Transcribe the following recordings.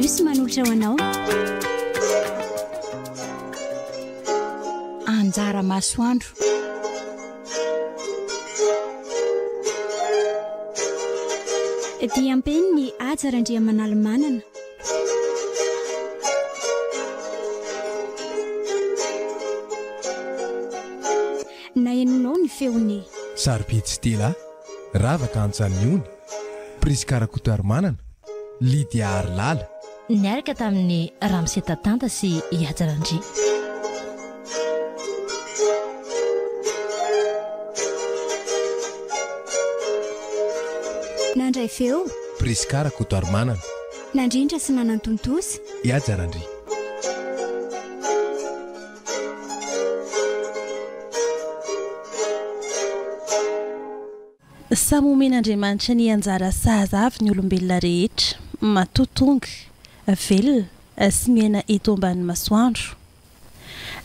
Plus manolotra ho anao. Anjara masoandro. Diam-penin'i Haja Randriamanalomanana. Nahenoanao ny feon'i. Sarobidy Stella, Ravaka Antsaniony, Prisca Rakotoarimanana, Lydia Harilala. Niaraka tamin'i Ramose Tatanta sy i Haja Randria. Nandray feo. Prisca Rakotoarimanana. Nandrindra sy nanantontosa. I Haja Randria. Samy omen'Andriamanitra ny anjara sahaza avy ny olombelona rehetra, matoa tonga, velona sy miaina eto ambany masoandro.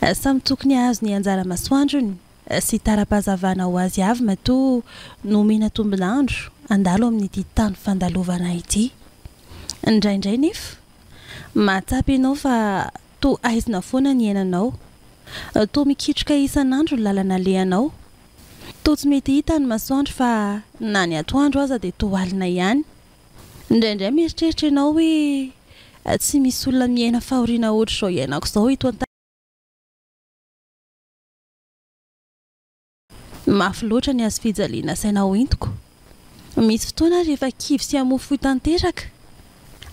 Samy tokony hahazo ny anjara masoandrony sy tara-pahazavana ho azy avy matoa nomena tombon'andro handalo amin'ity tany fandalovana ity. Indraindray nefa, mahatsapa ianao fa toa haizina foana ny iainanao. Toa mikitroka isan'andro ny lalana alehanao. Toa tsy mety hita ny masoandro fa na ny atoandro aza dia toa alina ihany. Indraindray mieritreritra ianao hoe tsy misy olona miaina fahoriana ohatr'izao iainako izao eto an-tany. Mafy loatra ny hazofijaliana asaina hoentiko. Misy fotoana aho rehefa kivy sy hamoa-fohy tanteraka.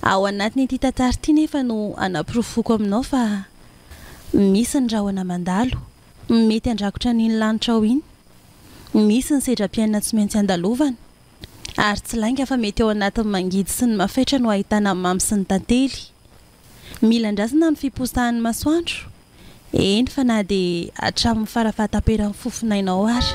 Ao anatin'ity tantara ity nefa no hanaporofoako aminao fa misy ny rahona mandalo. Mety handrakotra an'iny lanitra ao iny. Misy ny sedram-piainana tsy maintsy andalovana. Ary tsy lainga fa mety ao anatin'ny mangidy sy ny mafaitra no ahitana ny mamy sy ny tantely. Mila andrasana ny fiposahan'ny masoandro, eny fa na dia hatramin'ny fara-fahataperan'ny fofon'ainao ary.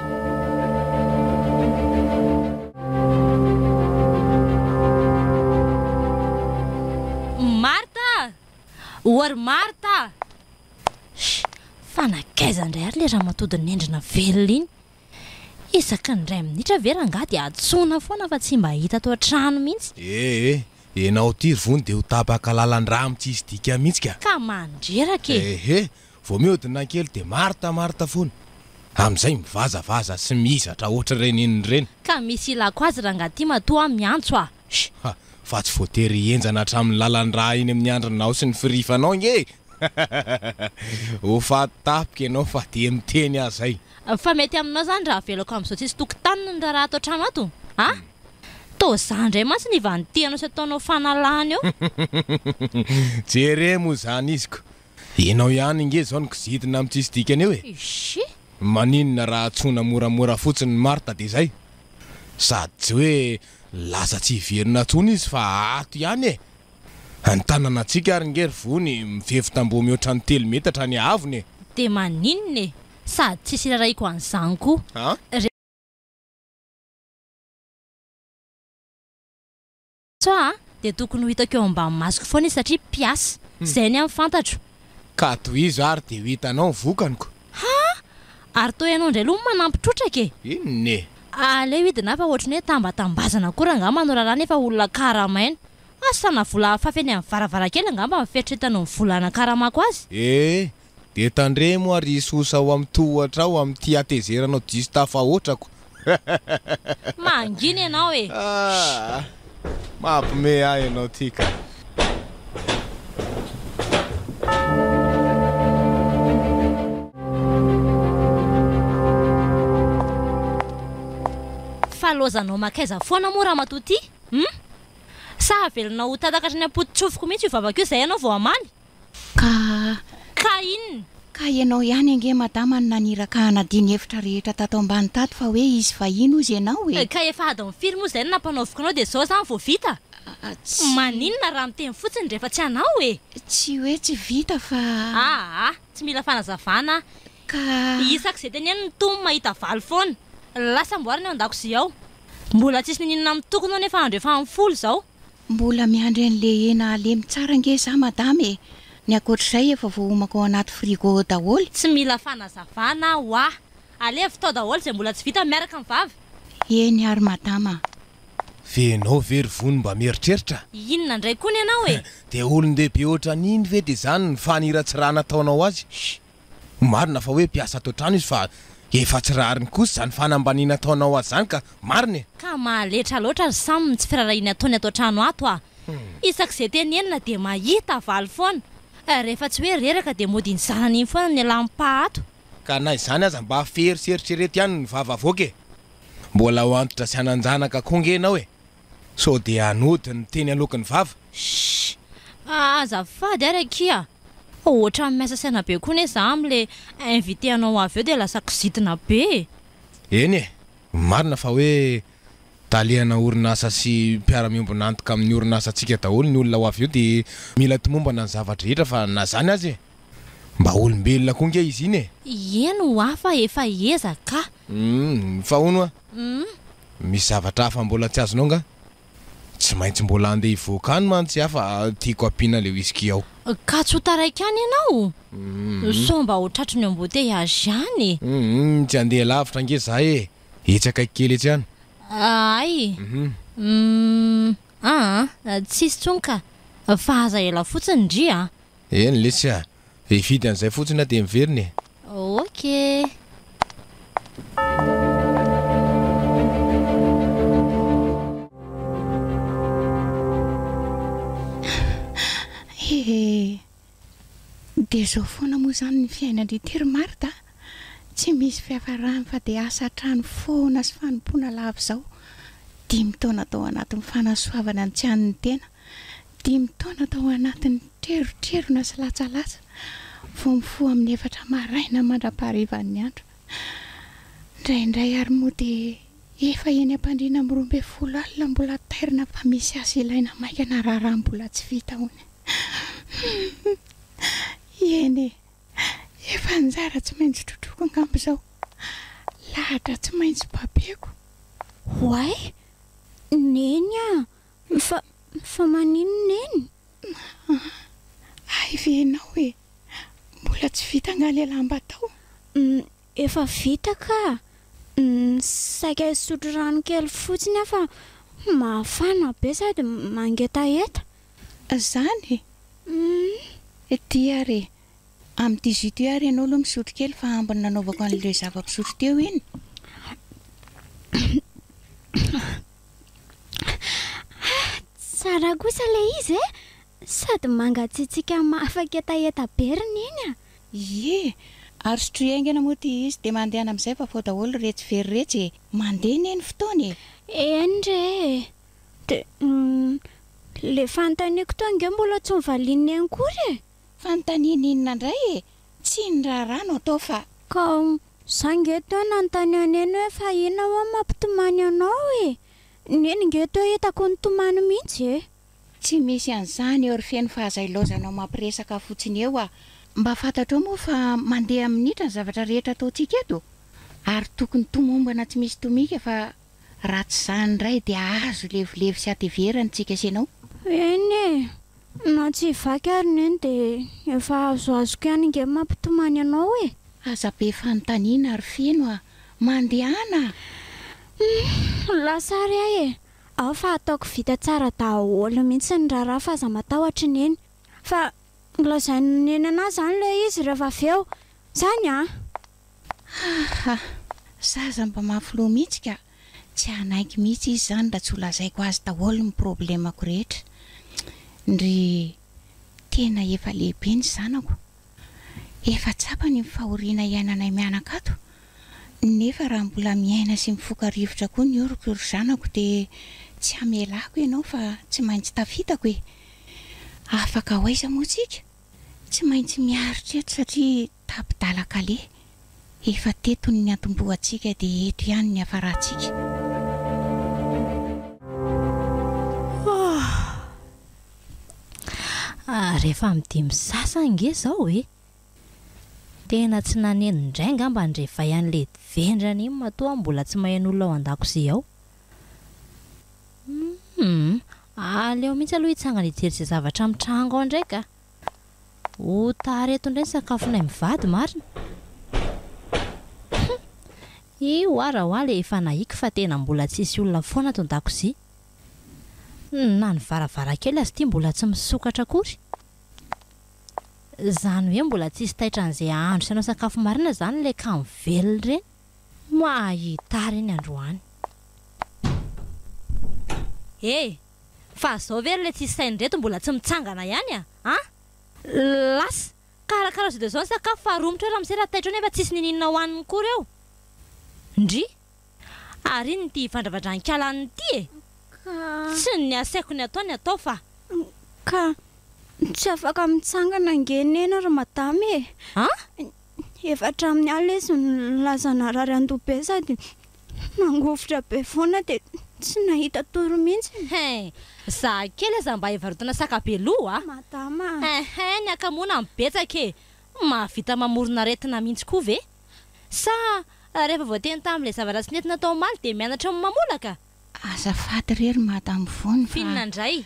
Martha a! O ry Martha a! Sh! Fa nankaiza indray ary ilay ramatoa dinendrina velona iny? Isaky ny indray minitra ve rangahy dia antsoina foana fa tsy mba hita ato an-trano mihitsy? Eh eh! Enao ity ry vony dia ho tapaka lalan-drà amin'ny tsisy dikany mihitsy ka! Ka mandreraka e! Eh eh! Vao mihodina kely dia Martha Martha foana! Amin'izay mivazavaza sy mihizatra ohatr'ireny inona ireny! Ka misy ilako azy rangahy ity matoa aho miantso a! Sh! Ha! Fa tsy voatery hihenjana hatramin'ny lalan-drà eny amin'ny andrinao sy ny firifanao ange e! Ho faty tampoka ianao fa dia miteny aho izay. Fa mety aminao izany raha avelako amin'izao tsisy tokotaniny ny raharaha ato an-trano ato? A! Toa izaho indray mantsy no ivantihanao sy ataonao fanalana eo. Jereo moa izany izy ko! Ianao ihany ange izao no kizitina amin'ny tsisy dikany eo e! Ishh! Maninona raha antsoina moramora fotsiny Martha dia izay? Sady tsy hoe Lasa tsy hiverina intsony izy fa ato ihany e! Ny tananantsika ary nge ry vony mifefy tamboho mihoatra ny telo metatra ny haavony e! Dia maninona e! Sady tsisy irarahiko an'izany koa. An? Rehetra a! Dia tokony ho hitako eo ambany masoko foana izy satria mpiasa. Izay ny ahy no fantatro. Ka tohizo ary dia ho hitanao ny vokany ko. Ha! Ary toa ianao indray aloha no manampy trotraka e! Inona e? Aleo hidina fa ohatry ny hoe tambatambazana koa rangaha manao raharaha nefa olona karamaina. Asa na vola afafy eny amin'ny varavarankely angamba ny fieritreretana ny vola hanakaramako azy. Eh! Dia tandremo ary hisosa ao amin'ny tohatra ao amin'ity hatezeranao diso tafahoatra ko. Mangina ianao e! Ah! Mampime ahy ianao ty ka. Fa lozanao makaiza foana moa ramatoa ty? Hum? Sa avelanao ho tataka hatrany am-poto-tsofiko mihitsy io vavako io izay ianao vao hamaly? Ka. Ka inona? Ka ianao ihany ange madama no naniraka hanadio ny efitra rehetra tato ambany tato fa hoe hisy vahiny hozy ianao e! Ka efa adiny firy moa izay no nampanaoviko anao dia izao izany vao vita? Tsy. Maninona raha miteny fotsiny rehefa tsy hanao e? Tsy hoe tsy vita fa. Aa! Tsy mila fanazavana aho. Ka. Isak'izay teneniny ny Tompo mahita valy foana. Lasa amboarina eo an-dakozia ao. Mbola tsisy niniana mitokona ao nefa andro efa amin'ny folo izao. Mbola miandry an'le hena halemy tsara ange za madama e! Ny ankoatr'izay efa voaomako ao anaty frigo ao daholo. Tsy mila fanazavana hoa! Alevo tao daholo izay mbola tsy vita miaraka amin'ny vava! Eny ary madama a! F'enao ve ry vony mba mieritreritra? Inona indray koa ny anao e? Dia olon-dehibe ohatran'iny ve dia izany ny faniratsirana ataonao azy? Marina fa hoe mpiasa ato an-trano izy fa efa tsy rariny kosa izany fanambaniana ataonao azy izany ka! Marina e! Ka mahaletra loatra ry Sam ny tsy firaharahiany ataony ato an-trano ato a! Isak'izay tenenina dia mahita valy foana. Rehefa tsy hoe reraka dia mody iny zanany iny foana no ialàm-pa ato. Ka na izany aza mba fery sy eritrereto ihany ny vava avoaka e! Mbola ho antitra sy hanan-janaka koa nge ianao e! Sao dia hanody ny teny aloaky ny vava? Shh! Azafady ary akia! Ohatran'ny miasa saina be koa anie za amin'le invité anao avy eo dia lasa kizitina be e! Eny e! Marina fa hoe talehana orinasa sy mpiara-miombon'antoka amin'ny orinasantsika daholo ny olona ho avy eo dia mila tomombana ny zava-drehetra fa na izany aza e! Mba olombelona koa nge izy iny e! Eny ho'a fa efa ezaka. Humm, fa hono hoa, misy zavatra hafa mbola tsy azonao nga? Tsy maintsy mbola handeha hivoaka any mantsy aho fa tiako ampiana le whisky ao. Ka tsy ho taraiky any ianao? Sao mba ho tratry ny embouteillage any e! Humm, tsy handeha lavitra ange za e! Etsy akaiky kely etsy ihany. Hay! Humm, aa, tsisy intsony ka! Fa aza ela fotsiny ndry a! Eny lesy a! Hividy an'izay fotsiny aho dia miverina e! Ok! He! Dia izao foana moa izany ny fiainan-dry ity ry Martha a! Tsy misy fiafarany fa dia asa hatrany foana sy fanompoana lava izao. Dimy taona tao anatin'ny fanasoavana ny tsy an'ny tena. Dimy taona tao anatin'ny trerotrerona sy latsalatsa vao mifoha amin'ny efatra maraina mandra-paharivan'ny andro. Indraindray ary moa dia efa eny am-pandriana amin'ny 12 alina mbola tairina fa misy asa ilaina maika na raharaha mbola tsy vita hono. Eny e! Efa anjara tsy maintsy trotroiko angamba izao. Lahatra tsy maintsy babeko. Oay! Neny a! Fa, fa maninona Neny? Hay ve ianao e! Mbola tsy vita angaha ilay lamba tao? Humm, efa vita ka! Saika hisotro rano kely fotsiny aho fa mafana be sady mangetaheta. Izany e? Humm. Ity ary e! Amin'ity jus ity ary ianao aloha misotro kely fa ambiny nanaovako an'ilay zava-pisotro teo iny. Tsara kosa ilay izy e! Sady mangatsiatsiaka mahafaketaheta be ry Neny a! Ie! Ary sotroy haingana moa ity izy dia mandehana amin'izay fa vao daholo iretsy very iretsy e! Mandeha anie ny fotoana e! Eny re e! Dia ilay fanontaniako teo ange mbola tsy novalian'i Neny akory e! Fanontaniana inona indray e! Tsy ny raharaha no atao fa. Ka za nge teo nanontany an'i Neny hoe fa inona hoa mampitomany anao e! Neny nge teo hitako nitomany mihitsy e! Tsy misy an'izany eo ry Feno fa aza ilaozanao mampiresaka fotsiny eo ah! Mba fantatrao moa fa mandeha minitra ny zavatra rehetra ataontsika eto? Ary tokony tomombana tsy misy tomika fa Raha tsy izany indray dia azo levilevy sy hateverana tsika sy ianao. Eny e! Na tsy hivaky ary Neny dia efa azoazoko ihany ange ny mampitomany anao e! Aza be fanontaniana ry Feno a! Mandehana a! Humm! Lasa ary aho e! Ao fa ataoko vita tsara daholo mihitsy ny raharaha fa aza matahotra i Neny. Fa lazain'i Neny anah izany ilay izy rehefa avy eo. Izany an! Haha! Zaza mba mafy loha mihitsy ka! Tsy hanaiky mihitsy izy izany raha tsy ho lazaiko azy daholo ny problemako rehetra. Ndry tena efa lehibe ny zanako. Efa tsapany ny fahoriana iainanay mianaka ato. Nefa raha mbola miaina sy mifoka rivotra koa ny oroko ry zanako dia tsy hamelako ianao fa tsy maintsy tafitako e! Afaka ho aiza moa tsika? Tsy maintsy miaritra eto satria tapi-dalan-kaleha. Efa teto ny niantombohantsika dia eto ihany ny hiafarantsika. Rehefa amin'ny dimy sasa ange izao e! Tena tsy naneno indray angamba ny réveil an'ilay vendrana iny matoa aho mbola tsy maheno olona ao an-dakozia ao. Humm, aleo mihitsy aloha hitsangana hijery izay zavatra mitranga ao indray ka! Ho tara eto indray ny sakafonay mivady marina! Humm, io ara hoa le efa nahiko fa tena mbola tsisy olona foana ato an-dakozia. Na ny varavarankely aza ity mbola tsy misokatra akory. Izany hoe mbola tsisy taitra an'izay hahandro sy hanao sakafo marina izany ilay kamo velona ireny. Mahita ireny androany. E! Fa zao ve ry le tsisy saina ireto mbola tsy mitsangana ihany a! An! Lasa! Karakara zao dia zao ny sakafo fa romotra eo ramose raha taitra eo nefa tsisy ninininona hohaniny koa reo! Ndry! Ary inona ity ivandravandran-kialany ity e! Ka. Tsy ny asaiko ny atao ny atao fa. Ka tsy afaka mitsangana ange neny ry madama e! An! Efa hatramin'ny alina izy no nilaza narary andoha be sady nangovitra be foana dia tsy nahita tory mihitsy. Hein! Za kely aza mba hivarotana saka be loha a! Madama a! Hein ny hakamoana no betsaka e! Mahavita mamorona aretina mihitsy koa ve? Sa rehefa voateny tamin'ilay zavatra tsy nety natao omaly dia mianatra ny mamolaka? Azafady re ry Madame Vony fa. F'inona indray?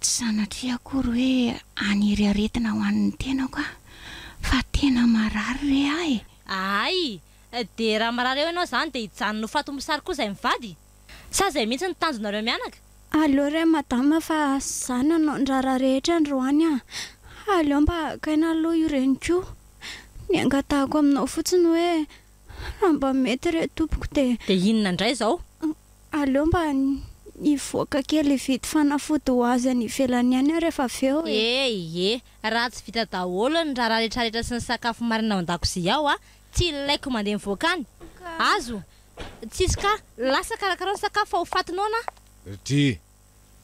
Tsy sanatria akory hoe haniry aretina ho an'ny tenako aho fa tena marary re aho e! Hay! Dia raha marary eo ianao izany dia hijanona ho faty mosary koa izay mivady? Sa izay mihitsy no tanjonareo mianaka? Aleo re madama fa za nanao ny raharaha rehetra androany an! Aleo mba hakaina aloha io reniko io. Ny angatahako aminao fotsiny hoe raha mba mety re tompoko dia. Dia inona indray izao? Aleo mba hivoaka kely hividy fanafody ho azy any ivelany any aho rehefa avy eo e! E ie, raha tsy vita daholo ny raharaha rehetrarehetra sy ny sakafo maraina ao an-dakozia ao a, tsy ilaiko mandeha mivoaka any. Azo! Tsisy ka, lasa karakaraho ny sakafo fa ho faty noana aho. Dry,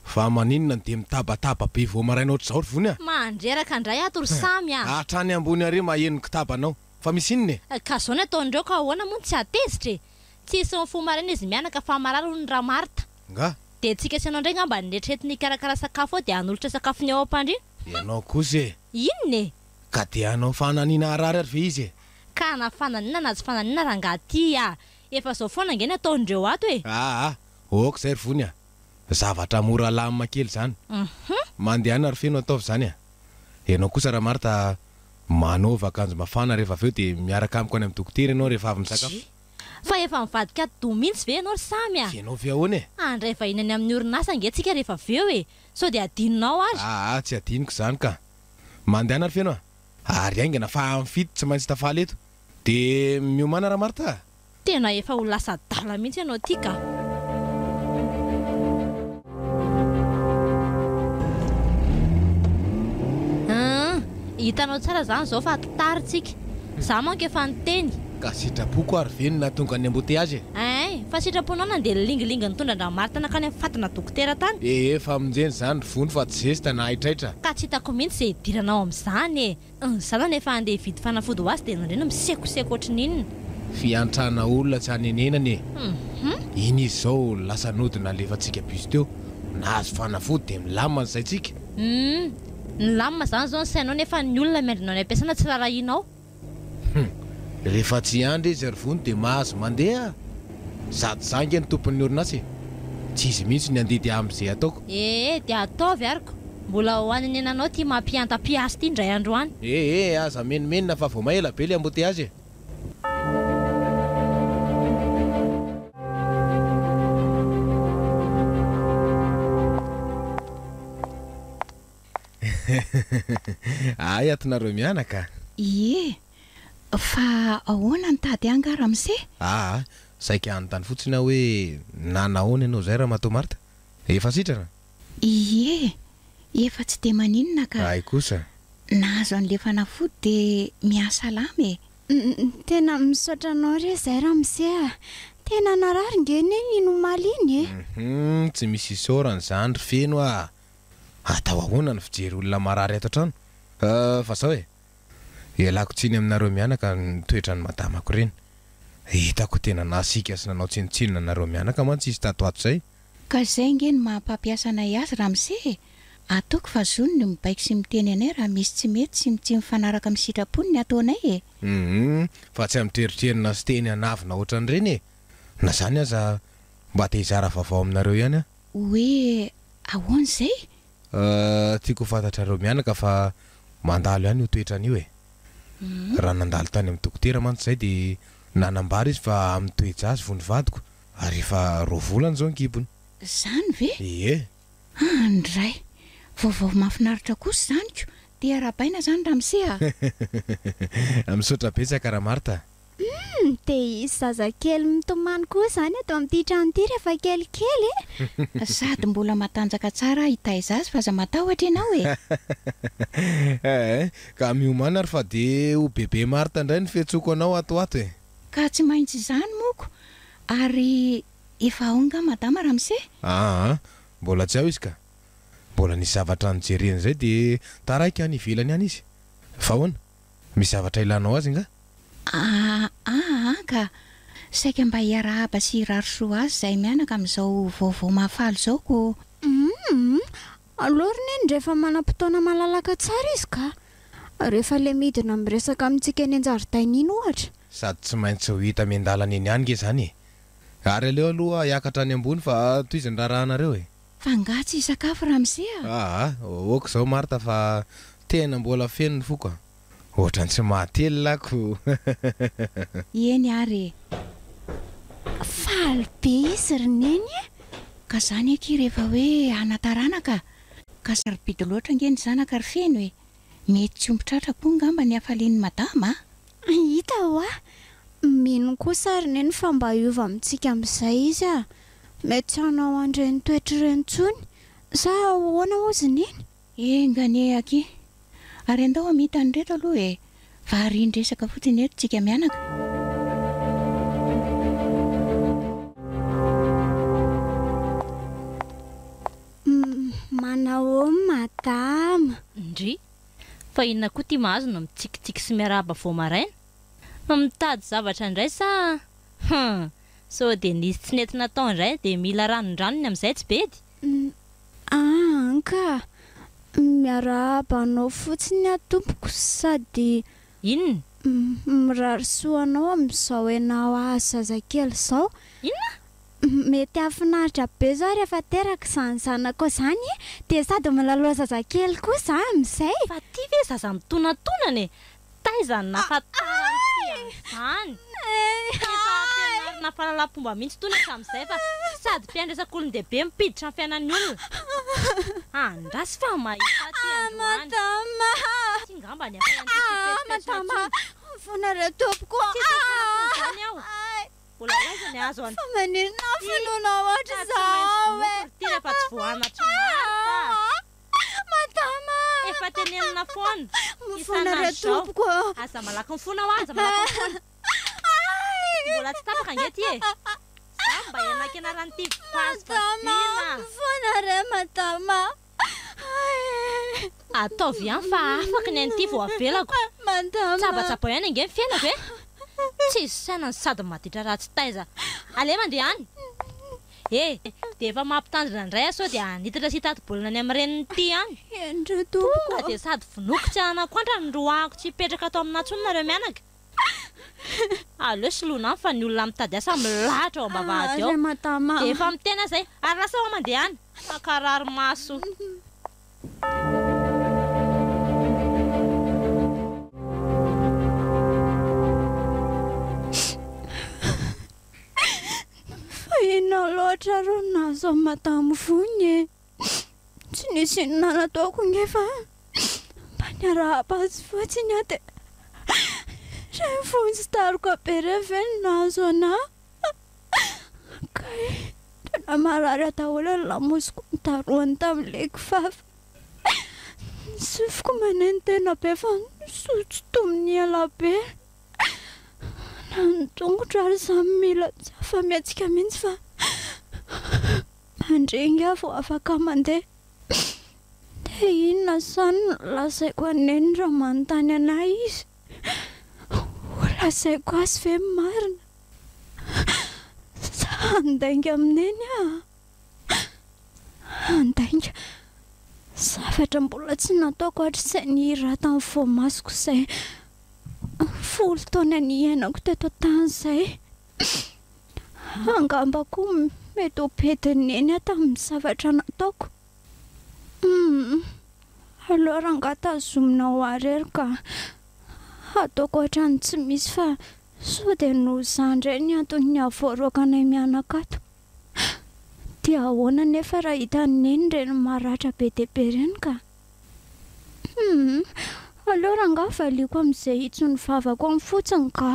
fa maninona no dia mitabataba be vao maraina ohatr'izao ry Vony a? Mandreraka indray ato ry Samy a! Hatrany ambony ary maheno ny kitabanao. Fa misy inona e? Ka zao ny ataon'ireo ka ahoana moa no tsy hahatezitra e? Tsisy mifoha maraina izy mianaka fa marary hono Ramarta. Nga? Dia tsika sy ianao indray ngamba no eritreretina hikarakara sakafo ao dia hanolotra sakafo ny ao am-pandriana? Ianao kosa e! Inona e? Ka dia hanao fananiana harary ary ve izy e? Ka na fananiana na tsy fananiana rangahy ty a! Efa zao foana ange ny ataon'ireo ato e! Aa! Ok izay ry Vony a! Zavatra mora lamina kely izany. Mandehana ry Feno ataovy izany a! Ianao kosa Ramarta manaova akanjo mafana rehefa avy eo dia miaraka amiko any amin'ny dokotera ianao rehefa avy misakafo. Dji. Fa efa mivadika atidoha mihitsy ve ianao ry Samy a! F'ianao ve ahoana e? Handray vahiny any amin'ny orinasa ange tsika rehefa avy eo e! Sao dia adinonao ary? Aa tsy adinoko izany ka! Mandehana ry Feno a! Ary haingana fa amin'ny fito tsy maintsy tafaly eto. Dia miomàna Ramarta a! Tena efa ho lasa adala mihitsy ianao ity ka. Hum, hitanao tsara izany izao fa tara tsika. Za manko efa niteny. Ka sitrapoko ary ve no nahatonga ny embouteillage e? Ein, fa sitraponao nandeha nilingilingy nitondra an-dRamarta nankany amin'ny fatina dokotera tany. Ee, famonjena izany ry Vony fa tsy zesta na haitraitra. Ka tsy hitako mihitsy izay hidiranao amin'izany e. Ny zanany efa handeha hividy fanafody ho azy dia nandre no misekoseko ohatry ny inona. Fiantrana olona tsy hanenenana e! Iny izy izao lasa nody nalefantsika bus teo, nahazo fanafody dia milamina ny saintsika. Humm! Milamina izany izao ny sainao nefa ny olona miandry anao any am-piasana tsy rarahianao. Hum! Rehefa tsy hiandry izy ry Vony dia mahazo mandeha a! Sady za ange no tompon'ny orinasa e! Tsy izy mihitsy no handidy ahy amin'izay ataoko. Ee, dia ataovy ary ko! Mbola ho hanenenanao ity mampihanta mpiasa ity indray andro any. Ee, aza menomenona fa vao may ela be le embouteillage e! Hay ato nareo mianaka a! Ie, fa ahoana ny tady any nga ramose? Aa, saika hanontany fotsiny aho hoe nanahoana ianao izay ramatoa Martha? Efa sitrana? Ie, efa tsy dia maninona ka. Hay kosa. Nahazo an'ilay fanafody dia mihasalama e. Tena misaotra anao re izay ramose a! Tena narary nge neny iny omaly iny e! Hum, tsy misy isaorana izany ry Feno a! Atao ahoana ny fijery olona marary ato an-trano? Fa zao e! Ialako tsiny aminareo mianaka ny toetran'ny madamako ireny. Hitako tena nasiaka sy nanao tsinontsinona anareo mianaka mantsy izy tato ato izay. Ka izay ange no maha mpampiasa anay azy ramose e! Ataoko fa zony ny mibaiko sy miteny anay raha misy tsy mety sy tsy mifanaraka amin'ny sitrapony ny ataonay e! Hum, fa tsy miteritrerina sy teny anavona ohatran'ireny e! Na izany aza mba te hizara vaovao aminareo ihany aho. Hoe ahoana izay? Euh, tiako ho fantatrareo mianaka fa mandalo ihany io toetrany io e! Raha nandalo tany amin'ny dokotera mantsy izay dia nanambara izy fa amin'ny toe-jaza vao ny vadiko ary efa roa volana izao ny kibony. Izany ve? Ie. Andray! Vaovao mahafinaritra kosa izany ko! Dia arahabaina izany ramose a! Misaotra betsaka Ramarta a! Humm! Dia hisy zazakely mitomany koa izany ato amin'ity trano ity rehefa kelikely e! Sady mbola matanjaka tsara aho hitaiza azy fa aza matahotra ianao e! Eh! Ka miomàna ary fa dia ho bebe Martha indray ny fiantsoako anao ato ho ato e! Ka tsy maintsy izany moko! Ary efa ao nga madama ramose? Aa! Mbola tsy ao izy ka! Mbola nisy zavatra nojereny izay dia taraiky any ivelany any izy. Fa ahoana? Misy zavatra ilanao azy nga? Aa aa ka! Saika mba hiarahaba sy hirary soa azy izahay mianaka amin'izao vaovao mahafaly izao ko! Humm! Aleo ry neny rehefa manam-potoana malalaka tsara izy ka! Rehefa le midina miresaka amintsika eny an-jaridaina iny ohatra. Sady tsy maintsy ho hita miandalana eny ihany nge izany e! Ary aleo aloha hiakatra any ambony fa tohizo ny raharahanareo e! Fa angaha tsy hisakafo ramose a? Aa, ok izao Martha fa tena mbola feno ny foko a! Ohatran'ny tsy mahatelina ako. Eny ary e! Faly be izy ry Neny e! Ka zany akia rehefa hoe hana-taranaka ka sarobidy loatra ange ny zanaka ry Feno e! Mety tsy omby tratra koa ngamba ny hafalian'i Madama a! Hita hoa! Mino kosa ry Neny fa mba hiova amintsika amin'izay izy a! Mety tsy hanao an'ireny toetra ireny intsony sa ahoana hozy Neny? Enga anie akia! Ary andao hamita an'ireto aloha e! Varian-dresaka fotsiny eto tsika mianaka. Manahoana madama? Ndry! Fa inona koa ity mahazo no mitsikitsiky sy miarahaba vao maraina? Mitady zavatra indray sa? Hum! Sao dia nisy tsy nety natao indray dia mila ranondranony amin'izay tsy bedy? An ka! Miarahaba anao fotsiny aho tompoko sady. Inona? Mirary soa anao amin'izao ianao hahazo zazakely izao. Inona? Mety hahafinaritra be izao rehefa teraka izany zanakao izany e! Dia sady milalao zazakely koa izaho amin'izay. Fa ty ve zaza mitonatonana e! Taiza no nahafantarany ty an'izany? Efa ampianarina fahalalam-pomba mihitsy itony hatramin'izay fa sady mpiandresak'olon-dehibe mampiditra ny fiainan'ny olona. Andraso fa mahita aty androany. Tsy ngamba ny hafa ihany ity tsy petsopetso intsony. Tsisy mifona toy izany aho. Mbola ho aiza ny hahazo an'ity? Ka tsy maintsy vonoiko ry ty rehefa tsy voanatry Martha. Madama a! Efa tenenina foana. Mifona re Isan'andro izao. tompoko a! Aza malaky mifona hoa, aza malaky mifona. Mbola tsy tapaka ange ity e! Za mba hianakenaran'ity vazy Madama vaziana. mifona re madama a! Ataovy ihany fa afaka ny an'ity vao avelako. Madama. Tsabatsabao ihany ange ny fiainako e! Tsisy saina no sady maditra ratsy taiza. Aleha mandeha any. E! Dia efa mampitandrina indray aho sao dia hanitatra sy hitati-bolana any amin'ny reniny ity ihany. Eny re tompoko Tonga dia sady vonoiko tsy hanako antra no roahako tsy hipetraka ato aminà intsony nareo mianaka. Aleo soloina any fa ny olona mitady asa milahatra ao am-bavahady ao. Ry madama. Dia efa miteny aho izay. Ary lasa aho mandeha any. Mankarary maso. Fa inona loatra ary no nahazo an'i Madame Vony e? Tsy nisy inona nataoko nge fa mba niarahaba azy fotsiny aho dia ireny vonjy daroka be ireny ve no nahazo anà? Kay, tena marary ahy daholo ny lamosiko nodarohany tamin'ilay kifafa. Ny sofiko manenitena be fa ny sotrotominy ela be. Na ny tongotra ary samy mila tsy afa-mihetsika mihitsy fa mandringa aho vao afaka mandeha. Dia inona izany no lazaiko an'i Neny raha manontany an'ahy izy? Ho lazaiko azy ve ny marina? Sa handainga amin'i Neny aho? Handainga? Zavatra mbola tsy nataoko hatrizay nihiratan'ny voamasoko izay. Folo taona niainako teto an-tany izay. Angamba koa mety ho bedin'i Neny aho tamin'ny zavatra nataoko. Humm. Aleo rangahy tazomina ho ahy irery ka. Ataoko ohatran'ny tsy misy fa sao dia noho izaho indray ny antony nahavoaroaka anay mianaka ato. Dia ahoana anefa raha hitan'i Neny ireny maratra be dia be ireny ka? Humm, aleo rangahy valiako amin'izay hitson'ny vavako any fotsiny ka!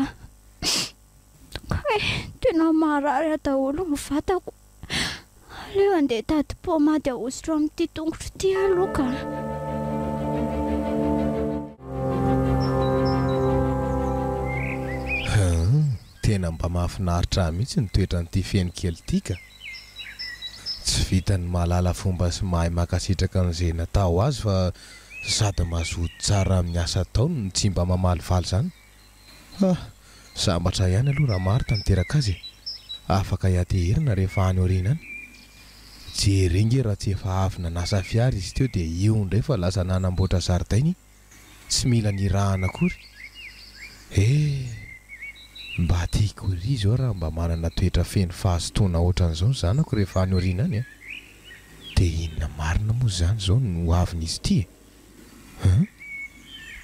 Kay, tena marary ahy daholo ny vatako. Aleo andeha hitady pomady ahosotro amin'ity tongotro ity aloha ka. Humm, tena mba mahafinaritra ahy mihitsy ny toetran'ity feno kely ity ka. Tsy vitan'ny mahalala fomba sy mahay mankasitraka an'izay natao azy fa sady mazoto tsara amin'ny asa ataony no tsy mba mamalifaly izany. Ah! Sambatra ihany aloha raha Martha niteraka azy e! Afaka hiateherana rehefa any aoriana any. Jereo nge raha tsy efa avy nanasa fiara izy teo dia io indray fa lasa nanamboatra zaridaina tsy mila nirahana akory. Eh! Mba tiako ery izao raha mba manana toetra feno fahazotoana ohatran'izao ny zanako rehefa any aoriana any a! Dia inona marina moa izany izao no ho avin'izy ity e? Hein?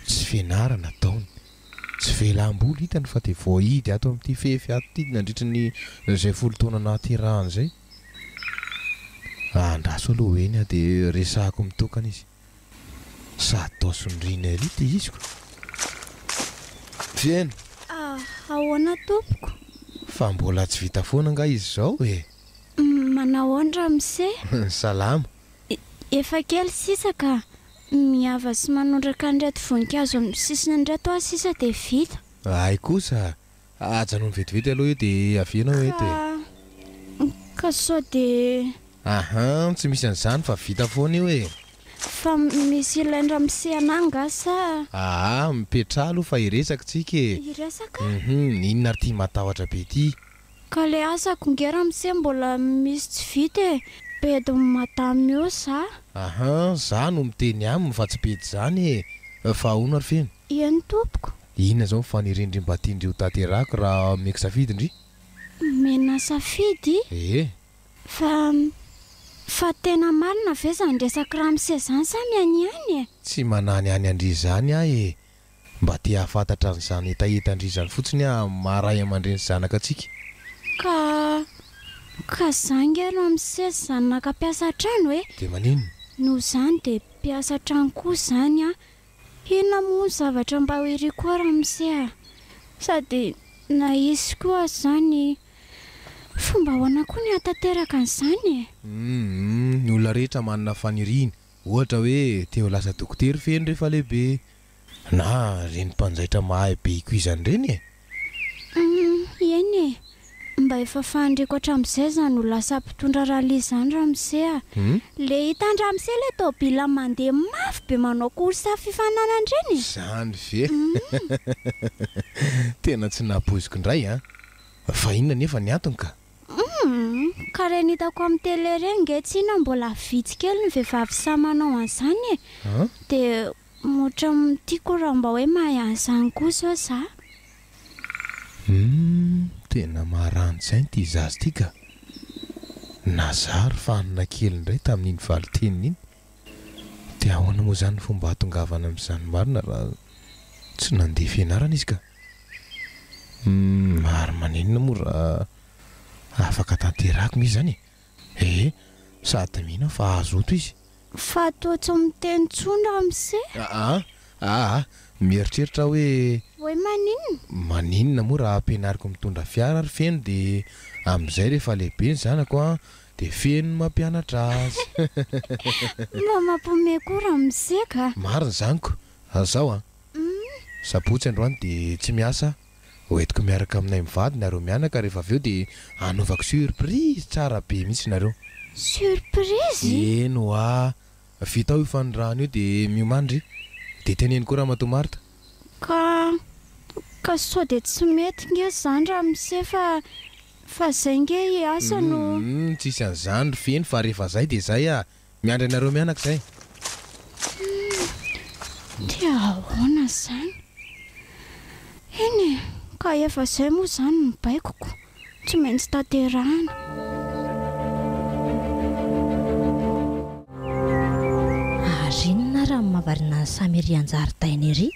Tsy fianarana ataony, tsy fialam-boly hitany fa dia voahidy ato amin'ity fefy ato ity nandritry ny izay folo taona nahaterahany izay. Andraso aloha ho eny aho dia resahako mitokana izy. Sady toa sondriana ery ity izy ko. Feno. Ahoana tompoko? Fa mbola tsy vita foana angaha izy izao e? Manahoana ramose? Salama. Efa kely sisa ka. Miava sy manondraka an'ireto voninkazo amin'ny sisiny ireto aho sisa dia vita. Hay kosa! Ajanony vetivety aloha io dia avia ianao eto e. Ka, ka sao dia. Ahan, tsy misy an'izany fa vita foana io e. Fa misy ilain-dramose anah angaha sa. Aa, mipetraha aloha fa hiresaka tsika e. Hiresaka? Hum, inona ary ity matahotra be ity? Ka le asako nge ramose mbola misy tsy vita e! Bedin'i madame eo za. Ahan, za no miteny aminy fa tsy bedy zany e! Fa ahoana ry feno? Eny tompoko. Inona zao ny fanirian-dry mba tian-dry ho tanterahako raha omeko safidy ndry? Omena safidy? Ee. Fa, fa tena marina ve zany resak'i ramose zany sa mihanihany e? Tsy mananihany an-dry zany aho e! Mba te hahafantatra an'izany hetahetan-dry izany fotsiny aho amin'ny maha ray aman-dreny sy zanaka antsika. Ka, ka za nge ramose zanaka mpiasa an-trano e! Dia maninona? Noho izany dia mpiasa an-trano koa izany aho. Inona moa ny zavatra mba ho iriko ao ramose a? Sady na hisy koa aza izany, fomba ahoana koa ny hahatanteraka an'izany e? Humm, ny olona rehetra manana faniriana. Ohatra hoe te ho lasa dokotera feno rehefa lehibe. Na reny mpanjaitra mahay be ikoizana ireny e! Humm, eny e! Mba efa fahandreko hatramin'izay izany ho lasa mpitondra rallye izany ramose a! Le hitan-dramose le tôbila mandeha mafy be manao course fifaninanana ireny e! Izany ve? Tena tsy nampoiziko indray an! Fa inona anefa ny antony ka? Humm, ka ireny hitako amin'ny télé ireny nge tsinona mbola vitsy kely ny vehivavy sahy manao an'izany e! Dia Ohatran'ny tiako raha mba hoe mahay an'izany koa zao za. Humm tena maranitsaina ity zaza ity ka! Nazary fanina kely indray tamin'iny valin-teniny iny. Dia ahoana moa izany ny fomba hahatongavana amin'izany marina raha tsy nandeha fianarana izy ka? Humm ary maninona moa raha afaka tanterahako nge izany e? Ee, sady mino aho fa hazoto izy. Fa toa tsy miteny intsony ramose? Aa, aa, mieritreritra aho hoe. Hoe maninona? Maninona moa raha ampianariko mitondra fiara ry Feno dia amin'izay rehefa lehibe ny zanako an, dia Feno no mampianatra azy. Mba mampiomehy koa ramose ka. Marina izany ko. Zao an. Sabotsy androany dia tsy miasa aho. Hoentiko miaraka aminay mivady nareo mianaka rehefa avy eo dia hanaovako surprise tsara be mihitsy nareo. Surprise? Eny hoa! Vita ao io fanirahana io dia miomàna ry. Dia teneno koa Ramatoa Martha. Ka, ka sao dia tsy mety nge izany ramose fa, fa zay nge hiasa no. Humm, tsisy an'izany ry Feno fa rehefa zay dia zay ah! Miandry anareo mianaka izay. Humm, dia ahoana izany? Eny e, ka efa izay moa izany ny baikoko, tsy maintsy tanterahina. Ary inona ary ny mahavariana an'i Samy ery an-jaridaina ery?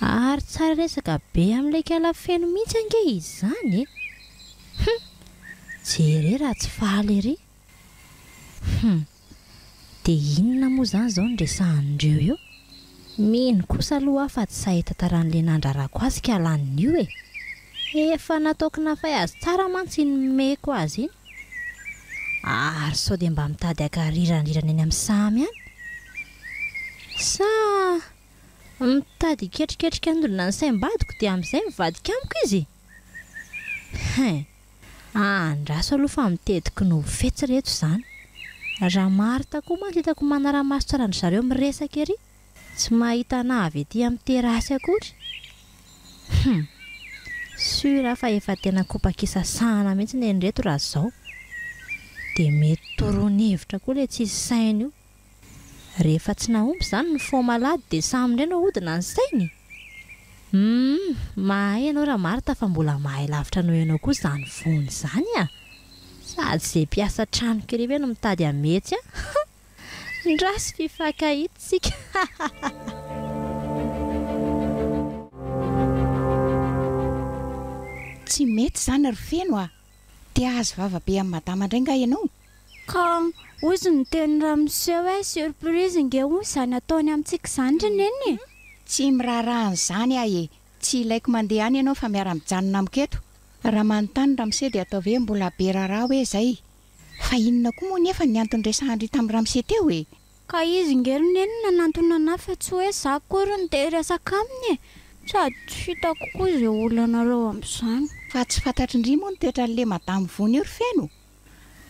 Ary tsara resaka be amin'ilay kala feno mihitsy ange izy izany e! Hum! Jere raha tsy faly ery. Hum. Dia inona moa izany izao no resahan'ireo eo? Mino kosa aloha aho fa tsy sahy hitantaran'ilay nandrarako azy ka lanin'io e! Efa nataoko nafay azy tsara mantsy iny nomeko azy iny. Ary sao dia mba mitady haka riranrirana eny amin'ny samy any? Sa mitady hiketriketrika hanodina ny saim-badiko dia amin'izay mivadika amiko izy? Hein! Andraso aloha fa mitetiky ny ho fetsy reto izany. Raha Martha koa mantsy hitako manara-maso tsara an-dry zareo miresaka ery, tsy mahita anà avy ety amin'ny terasy akory. Hum! Sûr aho fa efa tena kopak'isasahana mihitsy nen'ireto raha izao. Dia mety toroany hevitra koa ilay tsisy saina io. Rehefa tsy nahomby izany ny faux malade dia samy indray no ahodina ny sainy? Humm, mahay ianao ra Martha fa mbola mahay lavitra noho ianao koa izany vony izany a! Sady ze mpiasa tranoko ery ve no mitady hametsy an! Ndraso fifankahita isika hahahaha. Tsy mety izany ry Feno a! Te hahazo vava be amin'i madama indray nga ianao? Ka hozy ny teny ramose hoe surprise nge hono izany ataony amintsika izany ry neny e! Tsy miraharaha an'izany aho e! Tsy ilaiko mandeha any ianao fa miara-mijanona amiko eto. Raha manontany ramose dia ataovy hoe mbola be raharaha hoe izay. Fa inona koa moa nefa ny antony resahan-dry tamin'i ramose teo e? Ka izy nge ry neny nanantona anah fa tsy hoe za akory no te hiresaka aminy e! Sady tsy hitako koa izay olanareo amin'izany. Fa tsy fantatry ndry moa ny toetran'le madamo vony io ry Feno?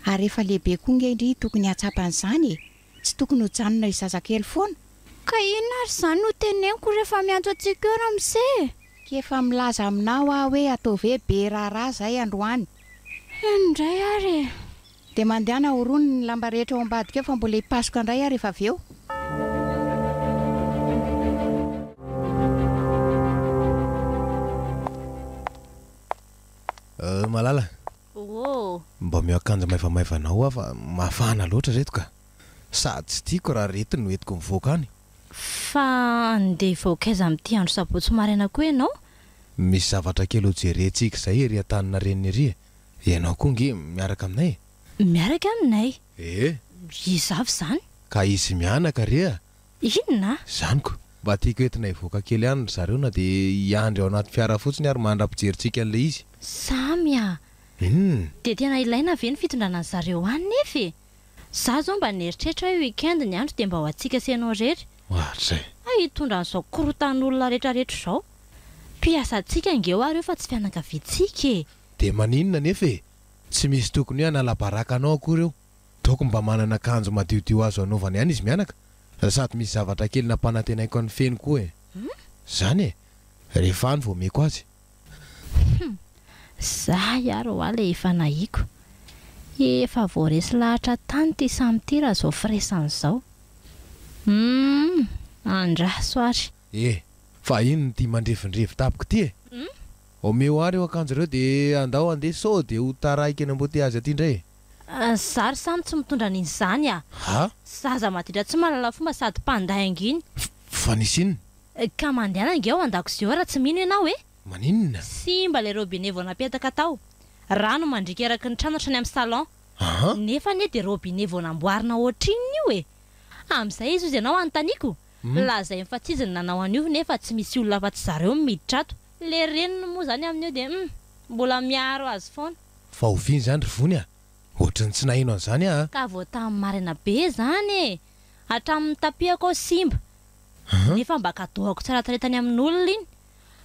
Ary efa lehibe koa nge ndry tokony hahatsapa an'izany e! Tsy tokony ho janona io zazakely foana. Ka inona ary izany no teneniko rehefa miantso antsika eo ramose e? K'efa milaza aminao aho hoe ataovy hoe be raharaha zay androany. Eny indray ary e! Dia mandehana horony ny lamba rehetra ao ambadika ao fa mbola hipasoka indray aho rehefa avy eo. Euh Malala. Ooh. Mba omeo akanjo maivamaivana ao aho fa mafana loatra reto ka. Sady tsy tiako raha reto no entiko mivoaka any. Fa andeha hivoaka aiza amin'ity andro sabotsy maraina koa ianao? Misy zavatra kely ho jerentsika izay ery Antaninarenina ery e. Ianao koa ange miaraka aminay e. Miaraka aminay? Ee. Iza avy izany? Ka izy mianaka re a! Inona? Izany ko! Mba tiako entina hivoaka kely any ry zareo na dia hiandry ao anaty fiara fotsiny ary mandra-pijerintsika an'ilay izy. Samy a! Inona? Dia tena ilaina ve ny fitondrana an-dry zareo any nefa e? Za zao mba nieritreritra hoe week-end ny andro dia mba ho antsika sy ianao irery. Ohatrizay. Hay hitondra an'izao korotan'olona retraretra izao. Mpiasantsika ange hoa ireo fa tsy fianakaviantsika e! Dia maninona anefa e? Tsy misy tokony hoe hanala baraka anao akory eo. Tokony mba manana akanjo madiodio azo anaovana ihany izy mianaka. Sady misy zavatra kely nampanantenaiko an'i Feno koa e. Zany e! Rehefa any vao omeko azy. Hum! Zay ary hoa le efa nahiko. Efa voaresy lahatra tany ty samy ty raha zao firesany zao. Hum! Andraso ary. Eh! Fa inona ity mandrevindrevy tampoka ity e? Omeo ahy ireo akanjo ireo dia andao handeha sao dia ho taraiky eny amboteazy aty indray e! Za ry samy tsy mitondra an'iny zany a! Ha? Zaza maditra tsy mahalala fomba sady mpandainga iny. Fa nisy inona? Ka mandehana ange ao an-dakozia ao raha tsy mino ianao e! Maninona? Simba ilay robinet vao napetaka tao. Rano mandriaka eraky ny trano hatrany amin'ny salon. Aha! Nefa anie dia robinet vao namboarina ohatrinona io e! Amin'izay izy hozy ianao anontaniako? Lazainy fa tsy izy no nanao an'io nefa tsy misy olona afa-tsy zareo no miditra ato. Ilay reniny moa izany amin'io dia hum! Mbola miaro azy foana. Fa oviana izany ry Vony a? Ohatry ny tsy naheno an'izany aho a! Ka vao tamin'ny maraina be izany e! Hatramin'ny tapis-ako ao simba. Nefa mba kadoako tsara tarehy tany amin'olona iny.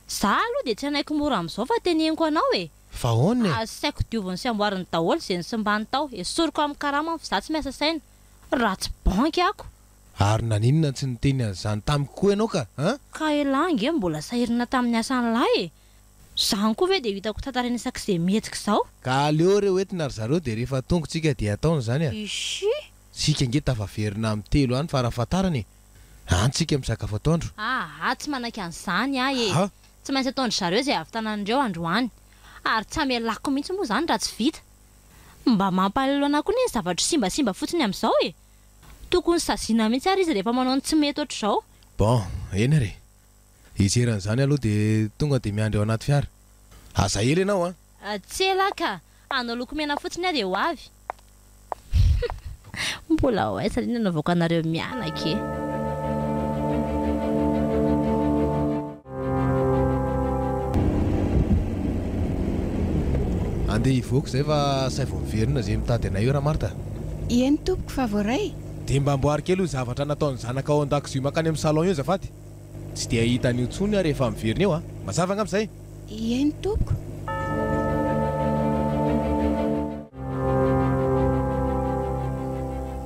Za aloha dia tsy hanaiky mora amin'izao fa teneniko anao e! Fa ahoana e? Asaiko dioviny sy amboariny daholo izay nisimbany tao. Esoriko amin'ny karamany fa za tsy miasa saina. Ratsy banky ako. Ary naninona tsy niteny an'izany tamiko koa ianao ka? An? Ka elah ange mbola sahirana tamin'ny asan'lah e! Zany koa ve dia hitako tantaraina isak'izay mihetsika izao? Ka aleo re hoentina ry zareo dia rehefa tonga tsika dia ataony izany a! Ishii! Tsika ange tafaverina amin'ny telo any farafahatarany e! Any tsika misakafo atoandro. Aa tsy manaiky an'izany aho e! Ha? Tsy maintsy ataon-dry zareo izay hahavitanan'ireo androany. Ary tsy hamelako mihitsy moa izany raha tsy vita. Mba mampalahelo anah koa anie ny zavatra simbasimba fotsiny amin'izao e! Tokony saziana mihitsy ary izy rehefa manao ny tsy mety ohatr'izao. Bon, eny ary e! Hijery an'izany aloha dia tonga dia miandry ao anaty fiara. Aza ela ianao an! Tsy ela ka! Hanao lokomena fotsiny aho dia ho avy. Mbola ho aiza ry nanaovako anareo mianaka e. Andeha hivoaka izay fa asaivo miverina izay mitady anay eo Ramarta a. Eny tompoko fa voaray. Dia mba amboary kely io zavatra nataon'ny zanaka ao an-dakozia mankany amin'ny salon io azafady. Tsy dia hahita an'io intsony aho rehefa miverina eo a! Mazava angamba izay? Eny tompoko.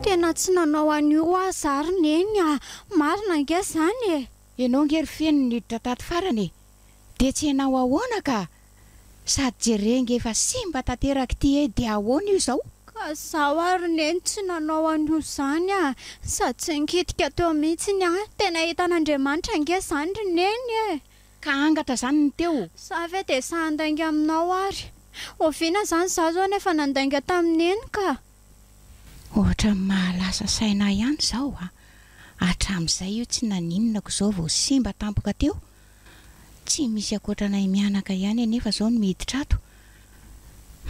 Tena tsy nanao an'io aho za ry Neny a! Marina ange izany e! Ianao ange ry Feno niditra tato farany e! Dia tsy ianao ahoana ka! Sady jereo nge efa simba tanteraka ity e dia ahoana io izao? Ka zaho ary neny tsy nanao an'io izany a! Sady tsy nikitika teo mihitsiny aho, tena hitan'Andriamanitra ange izany ry neny e! Ka angatra izany ny teo? Za ve dia sahy handainga aminao ary? Oviana izany za izao no efa nandainga tamin'i neny ka? Ohatran'ny mahalasa saina ahy ihany izao a! Hatramin'izay io tsy naninonako izao vao simba tampoka teo Tsy misy ankoatra anay mianaka ihany anefa izao no miditra ato.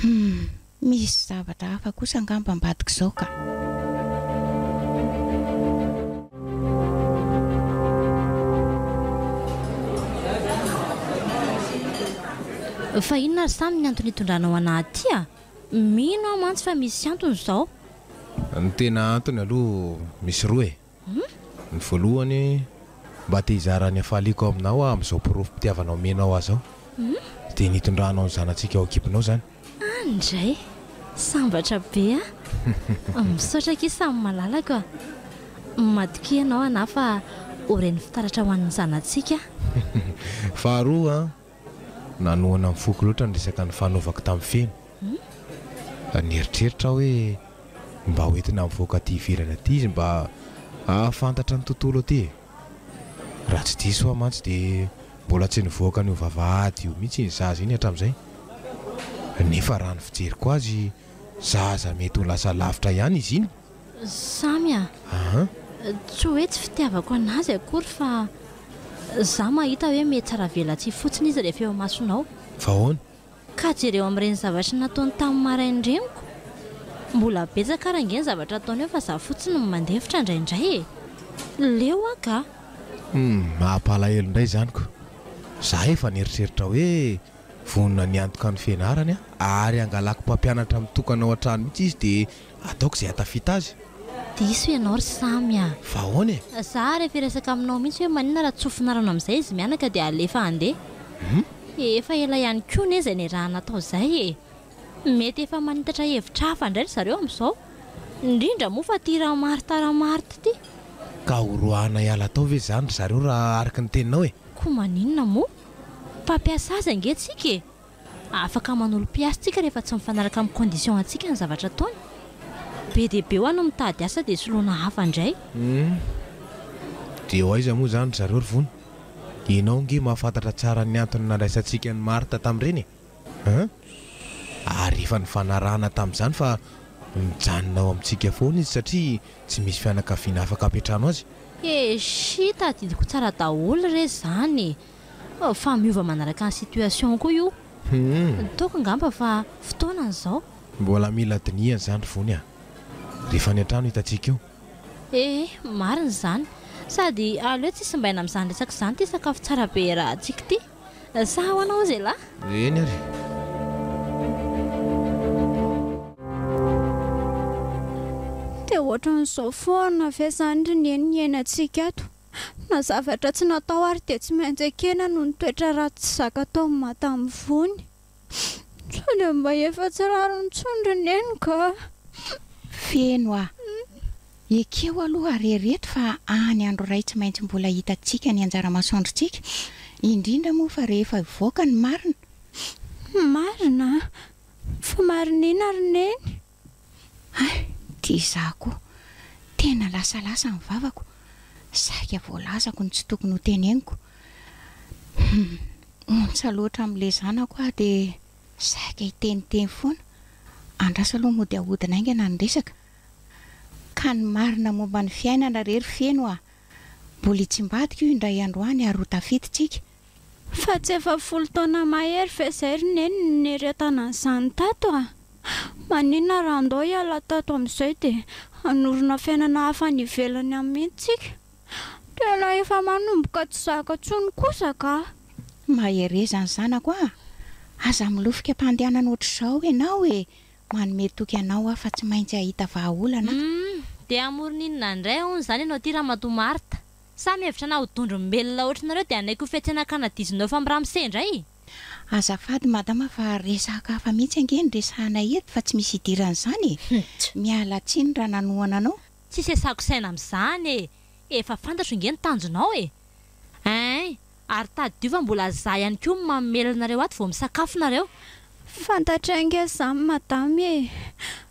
Hum, misy zavatra hafa kosa angamba ambadik'izao ka. Fa inona ary Samy ny antony itondranao anah aty a? Mino aho mantsy fa misy antony izao. Ny tena antony aloha misy roa e. Ny voalohany, mba te hizara ny hafaliako aminao aho amin'izao porofom-pitiavana omenao ahy izao. Dia ny hitondranao ny zanatsika ao an-kibonao izany. Any indray! Sambatra be aho! Misaotra akia samy malalako a! Matokia ianao anah fa ho reny fitaratra ho an'ny zanatsika aho. Faharoa, nanohana ny foko loatra ny resaka nifanaovako tamin'i Feno. Nieritreritra aho hoe mba ho entina mivoaka aty ivelany aty izy mba hahafantatra ny tontolo aty e! Raha tsy diso aho mantsy dia mbola tsy nivoaka an'io vavahady io mihitsy iny zaza iny hatramin'izay. Nefa raha ny fijeriko azy, zaza mety ho lasa lavitra ihany izy iny. Samy a! Tsy hoe tsy fitiavako anazy akory fa za mahita hoe mihatsara velatsihy fotsiny izy rehefa eo imasonao. Fa ahoana? Ka jereo amin'ireny zavatra nataony tamin'ny maraina ireny ko! Mbola betsaka ary ange ny zavatra ataony eo fa za fotsiny no mandefitra indraindray e! Leo aho ka! Humm, mampalahelo indray izany ko! Za efa nieritreritra hoe vonona ny hiantoka ny fianarany aho ary hangalako mpampianatra mitokana ao an-trano mihitsy izy dia Ataoko izay hahatafita azy. Diso ianao ry Samy a! Fa ahoana e? Za ary efa hiresaka aminao mihitsy hoe maninona raha tsofina rano amin'izay izy mianaka dia alefa handeha. Efa ela ihany koa anie izay niarahana tao izay e! Mety efa manitatra hevitra hafa indray ry zareo amin'izao. Indrindra moa fa ity Ramarta Ramarta ity. Ka horoahana hiala tao ve izany ry zareo raha araka ny teninao e? Koa maninona moa? Mpampiasa azy ange tsika e! Afaka manolo mpiasa tsika rehefa tsy mifanaraka amin'ny condition antsika ny zavatra ataony. Be dia be hoa no mitady asa dia soloina hafa indray. Humm. Dia ho aiza moa izany ry zareo ry Vony? Ianao ange mahafantatra tsara ny antony nandraisantsika an'i Martha tamin'ireny e! Hein? Ary efa nifanarahana tamin'izany fa mijanona ao amintsika foana izy satria tsy misy fianakaviana afaka hampiantrano azy. Eshi, tadidiko tsara daholo re izany e! Fa miova manaraka ny situation koa io. Toaka angamba fa fotoanany izao. Mbola mila dinihana izany ry Vony a! Rehefa any an-trano hitantsika eo. Ee, marina izany. Sady aleo tsy simbaina amin'izany resaka izany ity sakafo tsara be iarahantsika ity. Sa ahoana hozy elah? Eny ary. Dia ohatran'izao foana ve izany ry Neny ny iainantsika ato? Na zavatra tsy natao ary dia tsy maintsy ekena noho ny toetra ratsy tsy zaka ataon'i Madame Vony. Sao dia mba efa tsy rariny intsony ry Neny ka! Feno a! Ekeo aloha ary ereto fa any andro iray tsy maintsy mbola hitantsika ny anjara masoandrontsika, indrindra moa fa rehefa hivoaka ny marina. Marina? Fa marina inona ry Neny? Hay, ty izaho koa. Tena lasalasa ny vavako. Saika voalazako ny tsy tokony ho teneniko. Hum, ontsa loatra amin'ilay zanako aho dia saika hiteniteny foana. Andraso aloha mody ahodina haingana ny resaka. Ka ny marina momba ny fiainana re ry Feno a! Mbola hitsimbadika io indray andro any ary ho tafita isika. Fa tsy efa folo taona mahery ve izay ry Neny no nieretana an'izany tato a? Maninona raha andao hiala tato amin'izay dia hanorina fiainana hafa any ivelany any mihitsy tsika? Tena efa manomboka tsy zaka intsony kosa ka! Mahereza ny zanako a! Aza milofika am-pandehanana ohatr'izao ianao e! Manome toky anao aho fa tsy maintsy hahita vahaolana aho. Humm! Dia hamorona inona indray hono izany ianao ity Ramatoa Marthe? Sa mihevitra anah ho dondrom-belona ohatrinareo dia hanaiky ho fihetsena kanadizina eo fa miramose indray? Azafady madama fa resaka hafa mihitsy ange no resahanay eto fa tsy misy idiran'izany e! Miala tsiny raha nanohana anao. Tsisy esako saina amin'izany e! Efa fantatro nge ny tanjonao e! Ein! Ary tadidio fa mbola za ihany koa no mamelona anareo ato vao misakafo nareo. Fantatray ange izany madama e!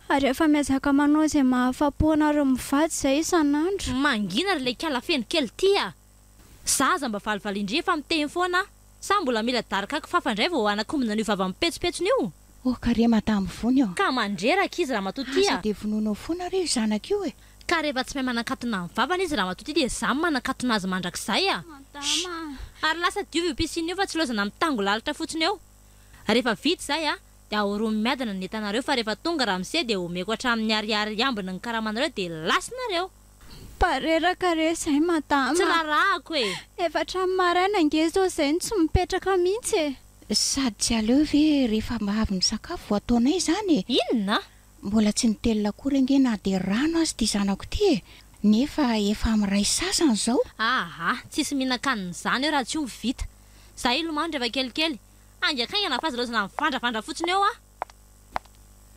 Ary efa miezaka manao izay mahafapo anareo mivady izay isan'andro. Mangina ry le kala feno kely ty a! Za aza mba valivalin-dry efa miteny foana aho. Sa mbola mila daroka kifafa indray vao hanakombona an'io vava mipetsopetsona io? Oh kare madame vony ô! Ka mandreraka izy ramatoa ty Aza a! dia vonoinao foana re io zanaka io e! Ka rehefa tsy mahay manakatona ny vavany izy ramatoa ty dia za manakatona azy mandrakizay a! Madama a! Ary lasa diovy io piscine io fa tsy laozana mitango lalitra fotsiny eo. Rehefa vita izay a! Dia ahoromy miadana ny entanareo fa rehefa tonga ramose dia omeko hatramin'ny ariary ambiny ny karamanareo dia lasa nareo! Mba reraka re zay madama Tsy a! rarahako e! Efa hatramin'ny maraina ange zao zay no tsy mipetraka mihitsy e! Sady tsy aleo ve rehefa mba avy misakafo vao ataonay izany e! Inona? Mbola tsy nitelina akory ange na dia rano aza ity zanako ity e! Nefa efa amin'iray sasany izao. Aha, tsisy mihinan-kanina izany eo raha tsy omby vita. Za hilomano rehefa kelikely. Haingankaingana fa aza laozana mivandravandra fotsiny eo aho.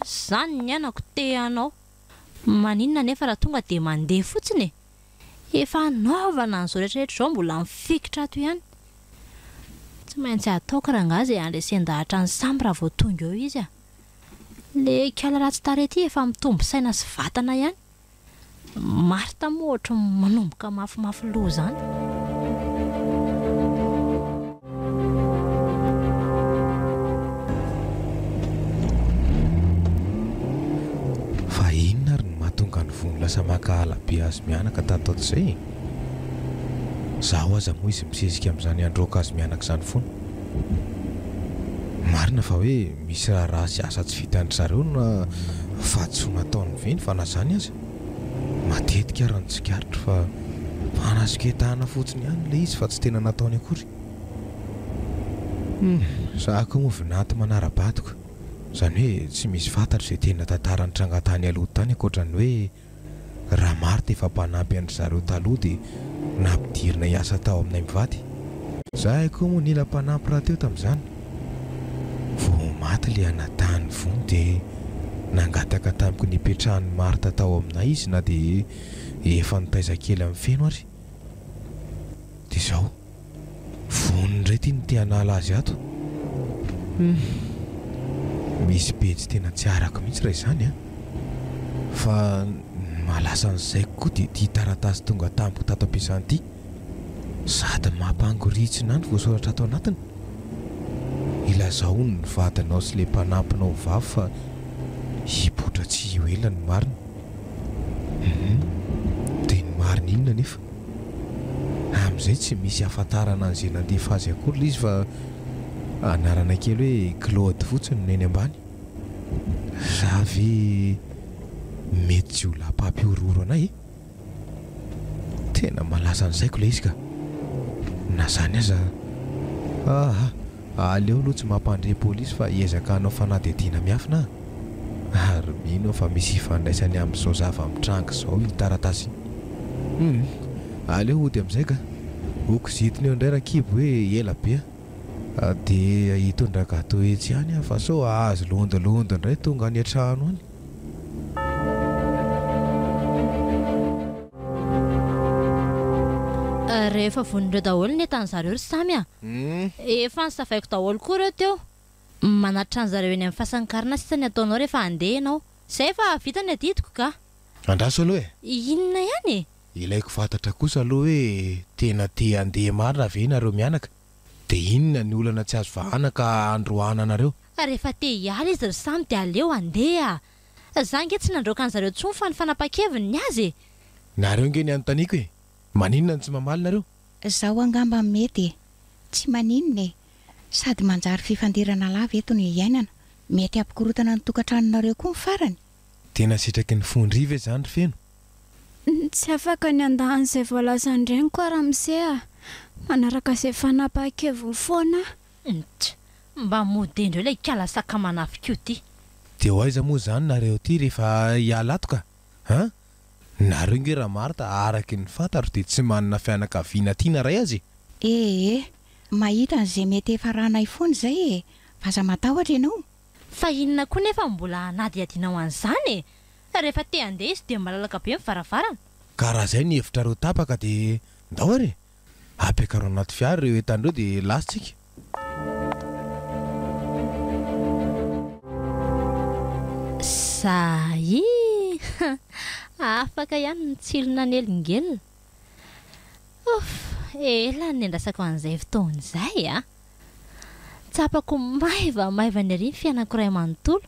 Zany ny anako te hanao. Maninona anefa raha tonga dia mandeha fotsiny e? Efa hanaovana an'izao rehetra rehetra izao mbola mifikitra ato ihany. Tsy maintsy ataoko rangahy izay handresen-dahatra an'i Samy raha vao tonga eo izy a! Ilay kala ratsy tarehy ity efa mitombo saina sy vatana ihany. Martha moa ohatry ny manomboka mafimafy loha izany. Fa inona ary no mahatonga an'i Vony lasa mankahala be azy mianaka tato ato izay e? Zaho aza moa izy misesika amin'izany handroaka azy mianaka izany foana. Marina fa hoe misy raharaha sy asa tsy vitan-dry zareo na fahadisoana ataony ve ny fa na izany aza, matetika ary no tsikaritro fa fanasoketana fotsiny ihany ilay izy fa tsy tena nataony akory. Humm, za koa moa vinanto manara-badiko, izany hoe tsy misy fantatro izay tena tantara nitranga tany aloha tany ankoatra ny hoe Raha Marthe efa mpanampy an-dry zareo taloha dia nampidirina hiasa tao aminay mivady. Zahay koa moa nila mpanampy rahateo tamin'izany. Vao maty ilay anadahin'i Vony dia nangataka tamiko ny hipetrahan'i Marthe tao aminay izy na dia efa nitaiza kely amin'i Feno ary. Dia izao. Vonona indray ity ny te hanala azy ato. Humm. Misy pejy tena tsy arako mihitsy raha izany an. Fa ny mahalasa ny saiko koa dia ity taratasy tonga tamiko tato am-piasana ity. Sady mampangoritsina ahy ny voasoratra ato anatiny. Ilazao hono ny vadinao sy ilay mpanampinao vavy fa hipoitra tsy ho ela ny marina. Humm. Dia ny marina inona anefa? Amin'izay tsy misy ahafantarana an'izay nandefa azy akory ilay izy fa anarana kely hoe Claude fotsiny no eny ambany. Za ve mety jiolahy mpampihorohoro anay e? Tena malaza ny saiko ilay izy ka. Na izany aza, aa aleo aloha tsy mampandre polisy fa hiezaka hanao fanadihadiana miafina aho. Ary mino aho fa misy ifandraisany amin'izao zava-mitranga izao iny taratasy iny. Humm, aleo hody amin'izay ka. Ho kizitina eo indray Rakibo hoe ela be a. Dia hitondra gateau etsy ihany aho fa sao hahazo londilondo indray tonga any an-trano any. Rehefa vonin'ireo daholo ny entan'zareo ry Samy a! Efa nosavaiko daholo koa ireo teo. Manatitra an'zareo eny amin'ny fasan'ny karana sisa ny ataonao rehefa handeha ianao. Zay fa vita ny adidiko ka. Andraso aloha e! Inona ihany e? Ilaiko fantatra kosa aloha hoe tena te handeha marina ve nareo mianaka? Dia inona ny olana tsy azo vahana ka handroahana anareo? Rehefa te hiala izy ry Samy dia aleo handeha. Za ange tsy nandroaka an'zareo intsony fa ny fanapahan-keviny ny azy e! Nareo ange ny anontaniako e! Maninona no tsy mamaly nareo? Zaho angamba mety e! Tsy maninona e! Sady manjary fifandirana lava eto no iainana. Mety hampikorontana ny tokantranonareo koa ny farany. Tena sitraky ny fon-dry ve izany ry Feno? Tsy afaka ny handà an'izay voalazan-dreniko aho ramose a! Manaraka izay fanapahan-keviny foana aho. Ntch! Mba mody endreo ilay ikala sakamanafika io ty. Dia ho aiza moa izany nareo ity rehefa hiala ato ka? An? Nareo nge Ramarta araky ny fantatro dia tsy manana fianakaviana tiana ray aza e! Ee, mahita an'izay mety efa ranay foana izay e! Fa aza matahotra ianao. Fa inona koa nefa no mbola hanadihadianao an'izany e! Rehefa te handeha izy dia malalaka be ny varavarana. Ka raha izay ny hevitrareo tapaka dia ndao ary e! Ampiakaro anaty fiara ireo entana ireo dia lasa tsika. Zay! Afaka ihany ny tsilo nanelingelina. Ouf! Ela no niandrasako an'izay fotoana izay a! Tsapako maivamaivana ery ny fiainako iray manontolo.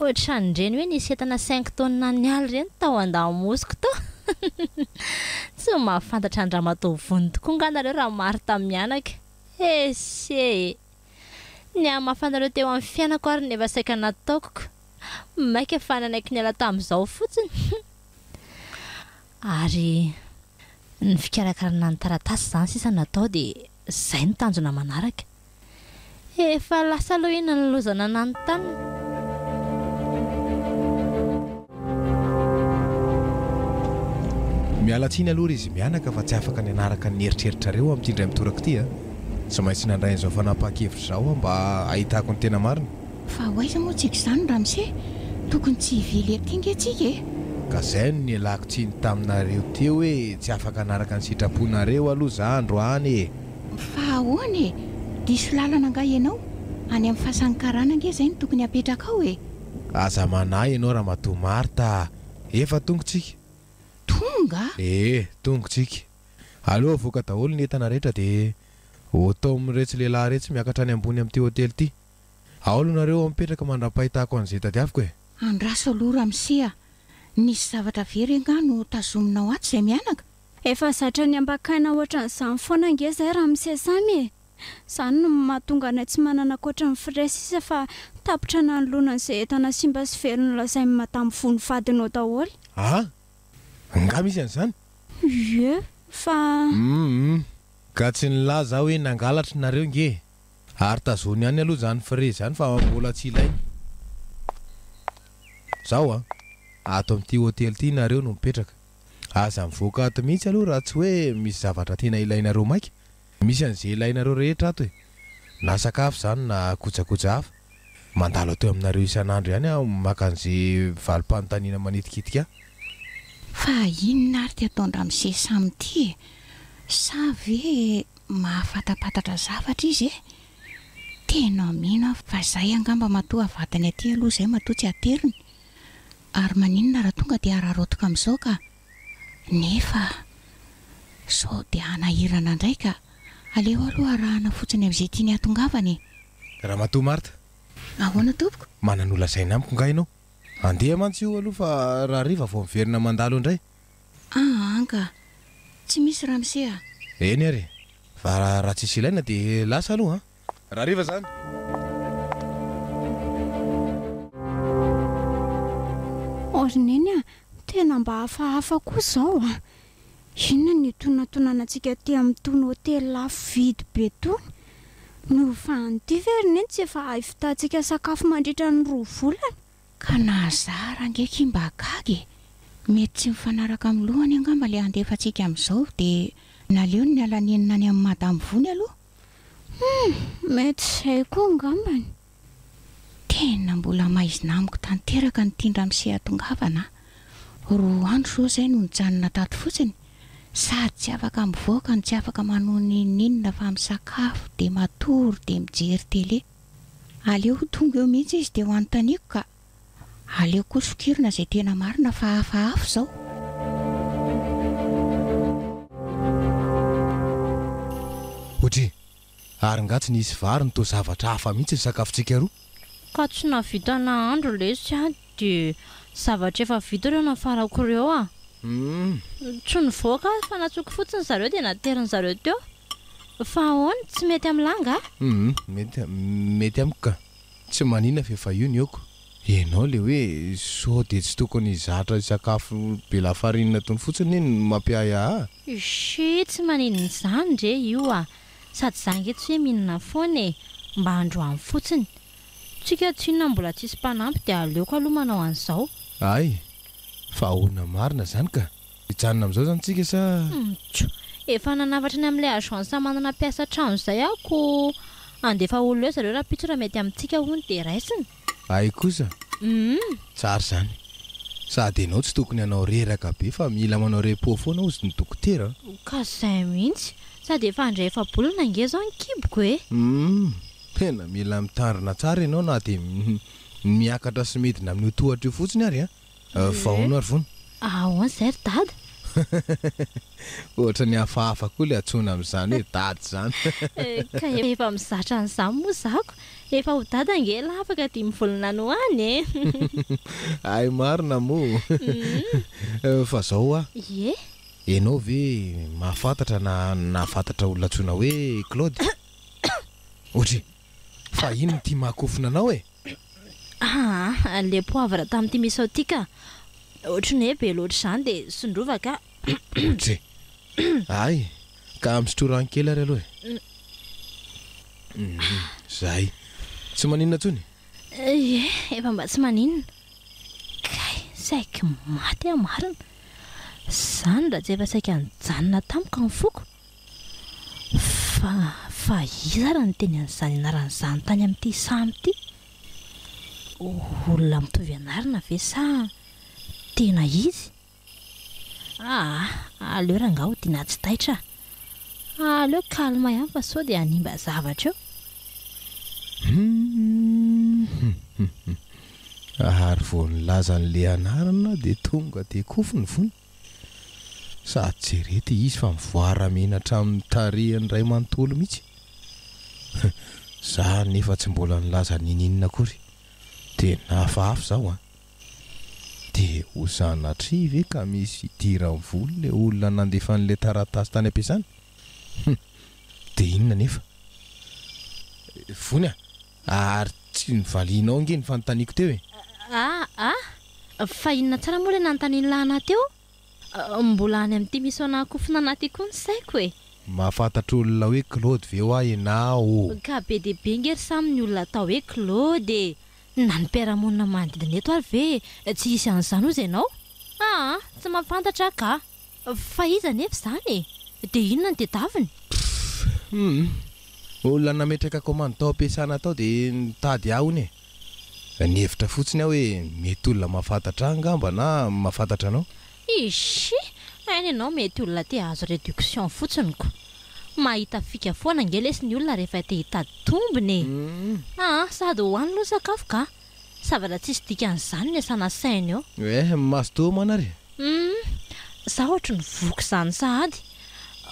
Ohatran'ireny hoe nisy entana cinq tonnes niala ireny tao an-damosiko tao. Tsy mahafantatra an-dRamatoa Vony tokoa nga nareo raha Martha mianaka. Ese e! Ny hamafanareo teo amin'ny fiainako ary no efa saika nataoko ko. Maika fa nanaiky niala tamin'izao fotsiny. Ary ny fikarakarana ny taratasy izany sisa no atao dia izay no tanjona manaraka. Efa lasa aloha iny ny loza nananontanona. Miala tsiny aloha ry izy mianaka fa tsy afaka ny hanaraka ny eritreritrareo amin'ity indray mitoraka ity a! Tsy maintsy nandray an'izao fanapahan-kevitra izao aho mba hahitako ny tena marina. Fa ho aiza moa tsika izany ramose? Tokony tsy hivily aty nge tsika e! Ka zay no nialako tsiny taminareo teo hoe tsy afaka hanaraka ny sitraponareo aloha za androany e! Fa ahoana e? Diso lalana angaha ianao? Any amin'ny fasan'ny karana ange izay no tokony hapetrakao e! Aza manahy ianao ramatoa Martha a! Efa tonga tsika. Tonga? Ee, tonga tsika. Aleo avoaka daholo ny entana rehetra dia hotaomin'iretsy lehilahy iretsy miakatra any ambony amin'ity hotely ity. Ao aloha nareo ao mipetraka mandra-pahitako an'izay tadiaviko e! Andraso aloha ramose a! Nisy zavatra very angaha no tazominao ato izay mianaka? Efa zatra ny ambakaina ohatran'izany foana ange izay ramose Samy e! Izany no mahatonga anay tsy manana ankoatra ny frais sisa fa tapitra nanoloana an'izay entana simba sy very nolazain'i madame Vony vadinao daholo. Ah! Nga misy an'izany? Ie, fa. Humm! Ka tsy nilaza aho hoe nangalatra nareo nge e! Ary tazony ihany aloha izany frais izany fa mbola tsy ilaina. Zao an! Ato amin'ity hotely ity nareo no mipetraka. Aza mivoaka ato mihitsy aloha raha tsy hoe misy zavatra tena ilainareo maika. Misy an'izay ilainareo rehetra ato e! Na sakafo izany na kojakoja hafa. Mandalo ato aminareo isan'andro ihany aho maka an'izay valim-panontaniana manitikitika ahy. Fa inona ary ity ataon-dramose Sam ity e? Sa ve mahafatapatatra zavatra izy e? Tena mino aho fa izay angamba matoa avadiny aty aloha izay matoa tsy ateriny. Ary maninona raha tonga dia araraotiko amin'izao ka! Nefa sao dia hanahirana indray ka! Aleo aloha arahana fotsiny amin'izay tiany hahatongavana e! Ramatoa Martha. Ahoana tompoko? Manana ho lazaina amiko nga ianao? Andeha mantsy io aloha fa rahariva vao miverina mandalo indray. Aa ka! Tsy misy ramose a! Eny ary e! Fa raha tsisy ilaina dia lasa aloha an! Rahariva zany. Oh ry Neny a! Tena mba hafahafa koa izao a! Inona no hitonantonana antsika aty amin'itony hotely lafo vidy be itony? Ny hovan'ity ve ry Neny tsy efa hahavitantsika sakafo mandritra ny roa volana? Ka nahazara ange ki mba gaga e! Mety tsy mifanaraka amin'ny lohany angamba ilay handefa antsika amin'izao dia naleony niala nenina any amin'i Madame Vony aloha. Humm! Mety izay koa angambany. Tena mbola maizina amiko tanteraka ny tian-dramose hatongavana a! Roa andro izao izay no nijanona tato fotsiny, sady tsy afaka mivoaka no tsy afaka manao n'inon'inona fa misakafo dia matory dia mijery télé. Aleo ho tonga eo mihitsy izy dia ho anontaniako ka! Aleo koa sokirina izay tena marina fa hafahafa izao. Odry! Ary nga tsy nisy vary no toa zavatra hafa mihitsy ny sakafontsika roa? Ka tsy nahavita nahandro lesy aho dia zavatra efa vita ireo nafarako ireo ah. Tsy nivoaka aho fa natsoiko fotsiny zareo dia naterin'ny zareo teo. Fa ahoana? Tsy mety amin'lah angaha? Humm mety mety amiko ka. Tsy manina fa efa io ny eoko. Ianao le hoe sao dia tsy tokony hizatra hisakafo be lafarinina tony fotsiny iny no mampiahiahy ahy. Shii tsy maninona izany re io a! Sady za nge tsy hoe mihinana foana e! Mba androany fotsiny. Tsika tsinona mbola tsisy mpanampy dia aleoko aloha manao an'izao. Hay! Fa ahoana marina izany ka? Hijanona amin'izao izany tsika sa? Mtcho! Efa nanafatra ny amin'ilay agence manana mpiasa trano izay aho ko handefa olona eo zareo rahampitso raha mety amintsika hono dia raisina. Hay kosa! Humm! Tsara izany. Sady ianao tsy tokony hanao reraka be fa mila manao repos foana hozy ny dokotera an! Ka izay mihitsy! Sady efa handray efa-bolana ange izao ny kiboko e! Humm! Tena mila mitandrina tsara ianao na dia miakatra sy midina amin'io tohatra io fotsiny ary an! Fa ahoana ary vony? Ahoana izay ry dada? Ohatran'ny hafahafa koa ilay antsoina amin'izany hoe dada izany. Ka efa mizatra an'izany moa zako. Efa ho dada ange elah afaka dimy volana any ho any e! Hay marina moa. Fa zao hoa. Ie. Ianao ve mahafantatra na nahafantatra olona antsoina hoe Claude? Ohatry, fa inona ity mahakofona anao e? Aa, le poivre tamin'ity misao ity ka! Ohatry ny hoe be loatra izany dia sondrova ka! Ohatry, hay, ka misotroa rano kely ary aloha e! Zay, tsy maninona intsony? Ie, efa mba tsy maninona. Kay, saiky maty aho marina! Izany raha tsy efa saika nijanona tampoka ny foko! Fa, fa iza ary niteny an'izany anarana izany tany amin'ity samy ity? Olona mitovy anarana ve sa tena izy? Aa, aleo rangaha hodiana tsy taitra a! Aleo calme ihany fa sao dia hanimba zavatra eo. Hum Ary vao nilaza an'le anarana dia tonga dia kofy ny vony. Sady jereo ty izy fa mivoara mena hatramin'ny tarehiny iray manontolo mihitsy. Za nefa tsy mbola nilaza ninininona akory. Tena hafahafa zaho an. Dia ho sanatria ve ka misy idiran'ny vola ilay olona nandefa an'ilay taratasy tany am-piasana? Hum. Dia inona nefa? Vony a! Ary tsy novalianao ange ny fanontaniako teo e! Ah ah! Fa inona tsara moa ilay nanontanian'lah anah teo? Mbola any amin'ity misy anah kofona anah ty koa ny saiko e! Mahafantatra olona hoe Claude ve hoa ianao? Ka be dia be nge ry samy ny olona atao hoe Claude e! Na ny mpiara-monina manodidina eto ary ve tsy hisy an'izany hozy ianao? Aa! Tsy mahafantatra aho ka! Fa iza anefa izany e? Dia inona no tedaviny? Pff! Humm! Olona nametraka commande tao am-piasana tao dia nitady ahy hono e! Nihevitra fotsiny aho hoe mety olona mahafantatra ahy angamba na mahafantatra anao. Ishh! Hainy ianao mety olona te hahazo réduction fotsiny ko! Mahita fika foana ange lesy ny olona rehefa te hitady tombony e! Aa! Sady hohano aloha ny sakafo ka! Zavatra tsisy dikany zany ny asana saina eo. Eh, mazotoa homana ary e. Humm, za ohatry ny voky zany sahady.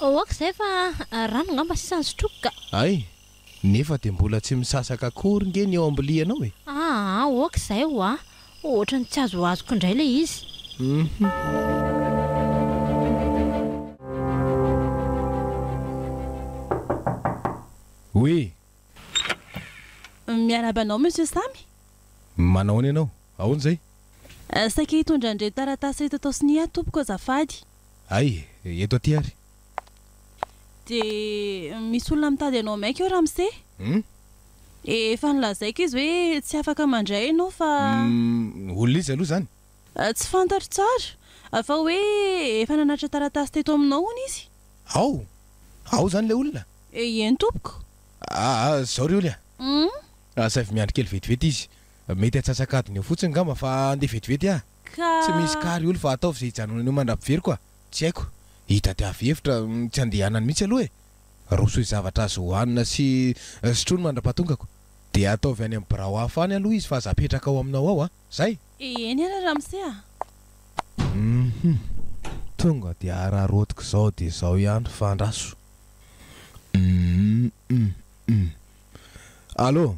Ok zay fa rano ngamba sisa no sotroiko ka. Hay, nefa dia mbola tsy misasaka akory nge ny eo am-bilianao e. Aa, ok zay hoa, ohatry ny tsy azoazoko indray le izy. Humm. Oui. Miarahaba anao Monsieur Samy. Manao ahoana ianao? Ahoana izay? Saika hitondra an'ireto taratasy ireto atao sonia aho tompoko azafady. Hay, eto aty ary. Dia misy olona mitady anao maika eo ramose. Hum? Efa nolazaiko izy hoe tsy afaka mandray ianao fa. Hum, olona iza aloha izany? Tsy fantatro tsara, fa hoe efa nanatitra taratasy teto aminao hono izy. Ao! Ao izany ilay olona? Eny tompoko. Aa, zao ry oly a! Hum? Asaivo miandry kely vetivety izy. Mety antsasak'adiny eo fotsiny ngamba fa handeha vetivety aho. Ka. Tsy misy cas ry oly fa ataovy izay hijanonany eo mandra-piveriko a! Tsy haiko. Hitadiavo hevitra tsy handehanany mihitsy aloha e! Rosoy zavatra azo hohanina sy sotroiny mandra-pahatongako. Dia ataovy any amin'ny birao hafa any aloha izy fa aza apetraka ao aminao ao a! Zay! Eny ary ramose a! Hum! Tonga dia araraotiko izao dia izao ihany fa andraso. Hum hum hum. Allô!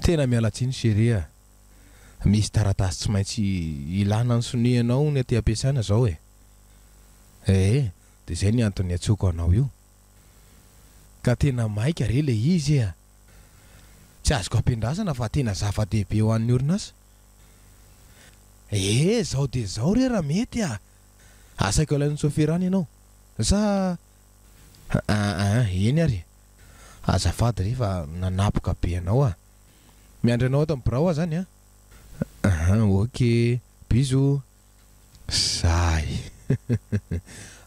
Tena miala tsiny chérie a! Misy taratasy tsy maintsy ilana ny sonianao ny aty am-piasana izao e! Ee, dia izay ny antony niantsoako anao io. Ka tena maika re ilay izy e! Tsy azoko ampiandrasana fa tena zava-dehibe ho an'ny orinasa. Eh, zao dia zao re raha mety a! Asaiko alain'ny sôfera any ianao. Sa aa eny ary e! Azafady re fa nanapoka be anao aho. Miandry anao ato amin'ny birao aho zany an! Aha, ok, bisous! Zay!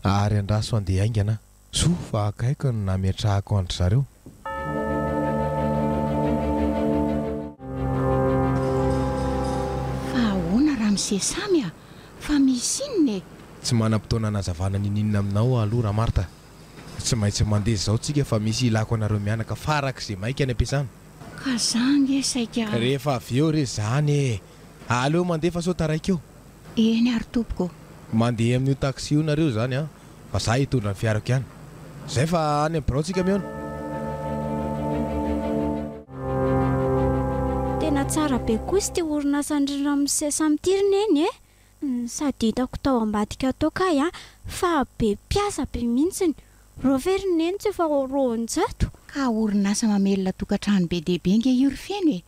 Ary andraso handeha haingana aho. Soa fa akaiky no nametrahako an-dry zareo. Fa ahoana ramose Samy a! Fa misy inona e? Tsy manam-potoana hanazavana ninininona aminao aho aloha Ramarta. Tsy maintsy mandeha izao tsika fa misy ilako anareo mianaka farak'izay maika any am-piasana. Ka za ange saika. Rehefa avy eo re zany e! Aleo mandeha fa sao taraiky eo. Eny ary tompoko. Mandeha amin'io taxi io nareo izany an, fa za hitondra ny fiarako ihany. Zay fa any amin'ny birao tsika mihaona. Tena tsara be kosa ity orinasan-dry ramose Samy ity ry neny e! Sady hitako tao ambadika tao kay an, fa be mpiasa be mihitsiny. Reo ve ry neny tsy efa 200? Ka orinasa mamelona tokantrano be dia be nge io ry Feno e!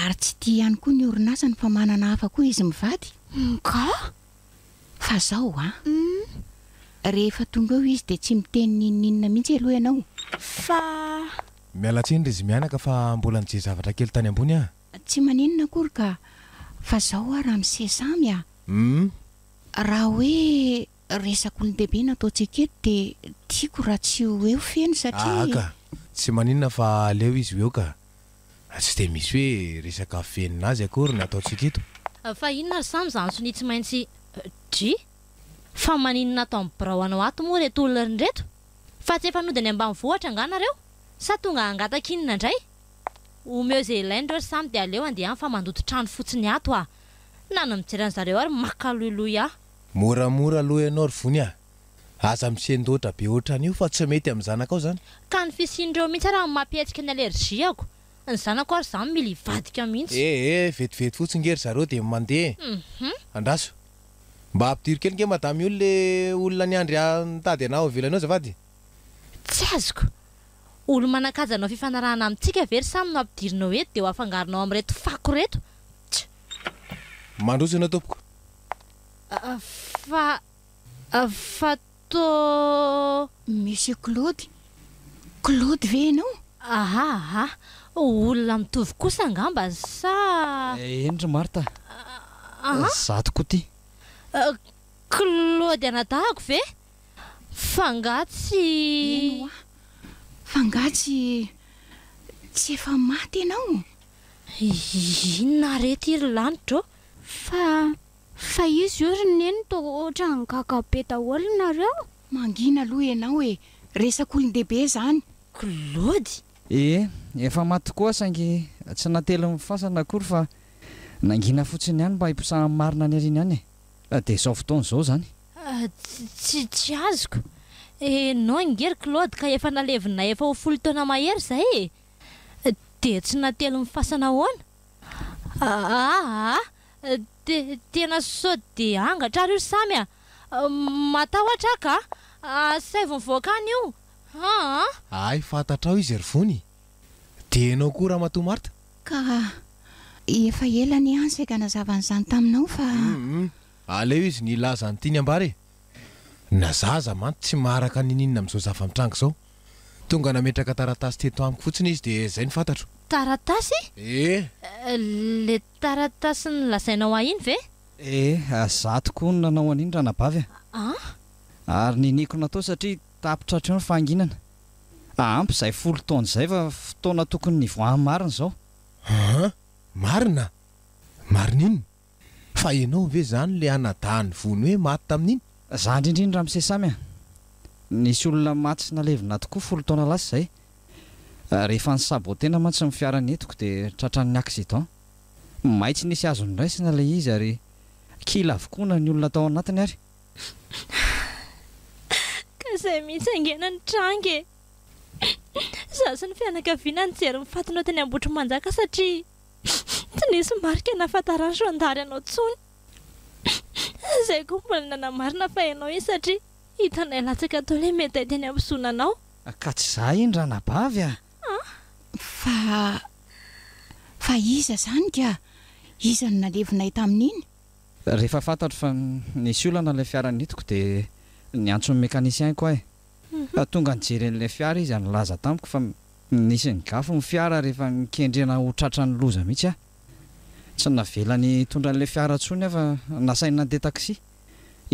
Ary tsy ity ihany koa ny orinasany fa manana hafa koa izy mivady. Nga? Fa zao an! Rehefa tonga eo izy dia tsy miteny n'inon'inona mihitsy aloha ianao. Fa. Miala tsiny ry izy mianaka fa mbola nijery zavatra kely tany ambony aho. Tsy maninona akory ka! Fa zao hoa ramose Samy a! Hum. Raha hoe resak'olon-dehibe no ataontsika eto dia tiako raha tsy ho eo feno satria. Aa ka! Tsy maninona fa aleo izy ho eo ka! Tsy dia misy hoe resaka afenina azy akory ny ataontsika eto. Fa inona ry Samy izany sonia tsy maintsy dry? Fa maninona ato amin'ny birao anao ato moa ireto olona ireto? Fa tsy efa nody any ambanivohitra angaha nareo? Sa tonga hangataka inona indray? Omeo izay ilainy ireo ry Samy dia aleo handeha any fa mandoto trano fotsiny ato ah! Na ny mijery an'zareo ary maka loiloy ahy. Moramora aloha ianao ry Vony ah! Aza misendoatra be ohatran'io fa tsy mety amin'ny zanakao zany. Ka ny fisian'ireo mihitsy ary no mampihetsika ny allergie-ko. Ny zanako ary zany mila hivadika mihitsy. Eh eh, vetivety fotsiny nge ry zareo dia mandeha e. Andraso. Mba ampidiro kely nge madame io le olona niandry ahy nitady anah ao ivelany ao azafady. Tsy azoko. Olo-manan-kaja hanao fifanarahana amintsika ve ry Samy no ampidirinao eto dia ho afangaronao amin'ireto fako ireto? Tch. Mandroso ianao tompoko. Fa Fa tô. Monsieur Claude? Claude ve ianao? Aha aha, olona mitovy kosa angamba sa. Eny ry Martha, Aha. za tokoa ty. Claude anadahako ve? Fa nga tsy. Eny hoa, fa nga tsy, tsy efa maty ianao? Inona re ty ry lanitra ô? Fa Fa izy io ry neny toa ohatran'ny gaga be daholo nareo? Mangina aloha ianao e! Resak'olon-dehibe izany! Claude? Ee, efa maty tokoa aho saingy tsy natelin'ny fasana akory fa nangina fotsiny ihany mba hiposahan'ny marina any aoriana any e! Dia izao fotoana izao izany. Tsy tsy azoko. Enao ange ry Claude ka efa nalevinay efa ho folo taona mahery izay e! Dia tsy natelin'ny fasana ahoana? Aa! Tena sao dia angatra ary io ry Samy a! Matahotra aho ka! Asaivo mivoaka any io aa! Hay fantatrao izy ry Vony! Dia ianao koa Ramatoa Martha? Ka efa ela anie aho saika nazava an'izany taminao fa. Hum! Aleo izy ny hilaza ny tiany ambara e! Na za aza mantsy tsy maharaka ninininona amin'izao zava-mitranga izao. Tonga nametraka taratasy teto amiko fotsiny izy dia izay no fantatro. Taratasy? Ee. Le taratasy nolazainao ahy iny ve? Ee, za tokoa no nanao an'iny ranabavy a. An? Ary niniako natao satria tapitra hatreo ny fahanginana. Ampy izay folo taona izay fa fotoana tokony nivoahan'ny marina izao. An? Marina? Marina inona? Fa ianao ve izany ilay anadahin'i Vony hoe maty tamin'iny? Za indrindra iny ramose Samy a! Nisy olona maty sy nalevina tokoa folo taona lasa izay. Rehefa nisabotena mantsy ny fiara nentiko dia tratran'ny accident. May tsy nisy azo noraisina ilay izy ary kila avokoa na ny olona tao anatiny ary. Ka izay mihitsy ange no nitranga e! Izaho sy ny fianakaviana nijery ny fatinao teny Ambohitrimanjaka satria Tsy nisy marika nahafantaran'ny zandary anao intsony. Izay koa mbola nanamarina fa ianao iny satria hitanay latsaka tao ilay meday teny am-pozonanao. Ka tsy za iny ranabavy a! Fa. Fa iza izany ka? Iza no nalevinay tamin'iny? Rehefa fantatro fa nisy olana ilay fiara nentiko dia niantso ny mécanicien-ko aho e. Tonga nijery an'ilay fiara izy ary nilaza tamiko fa nisy nigafy ny fiara rehefa nikendrena ho tratran'ny loza mihitsy aho. Tsy navelany hitondra an'ilay fiara intsony aho fa nasainy nandeha taxi.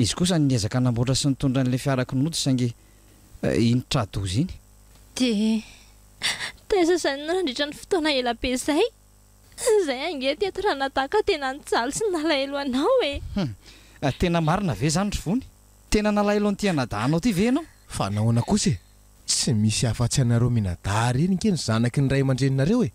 Izy kosa niezaka namboatra sy nitondra an'ilay fiarako nody saingy iny tra-doza iny. Dia taiza izany nandritra ny fotoana ela be izay? Izay ange teto ranadahy ka tena nijaly sy nalahelo anao e! Hum! Tena marina ve izany ry Vony? Tena nalahelo an'ity anadahinao ity ve ianao? Fa nahoana kosa e? Tsy misy afa-tsy anareo mianadahy ireny ange ny zanaky ny ray aman-dreninareo e!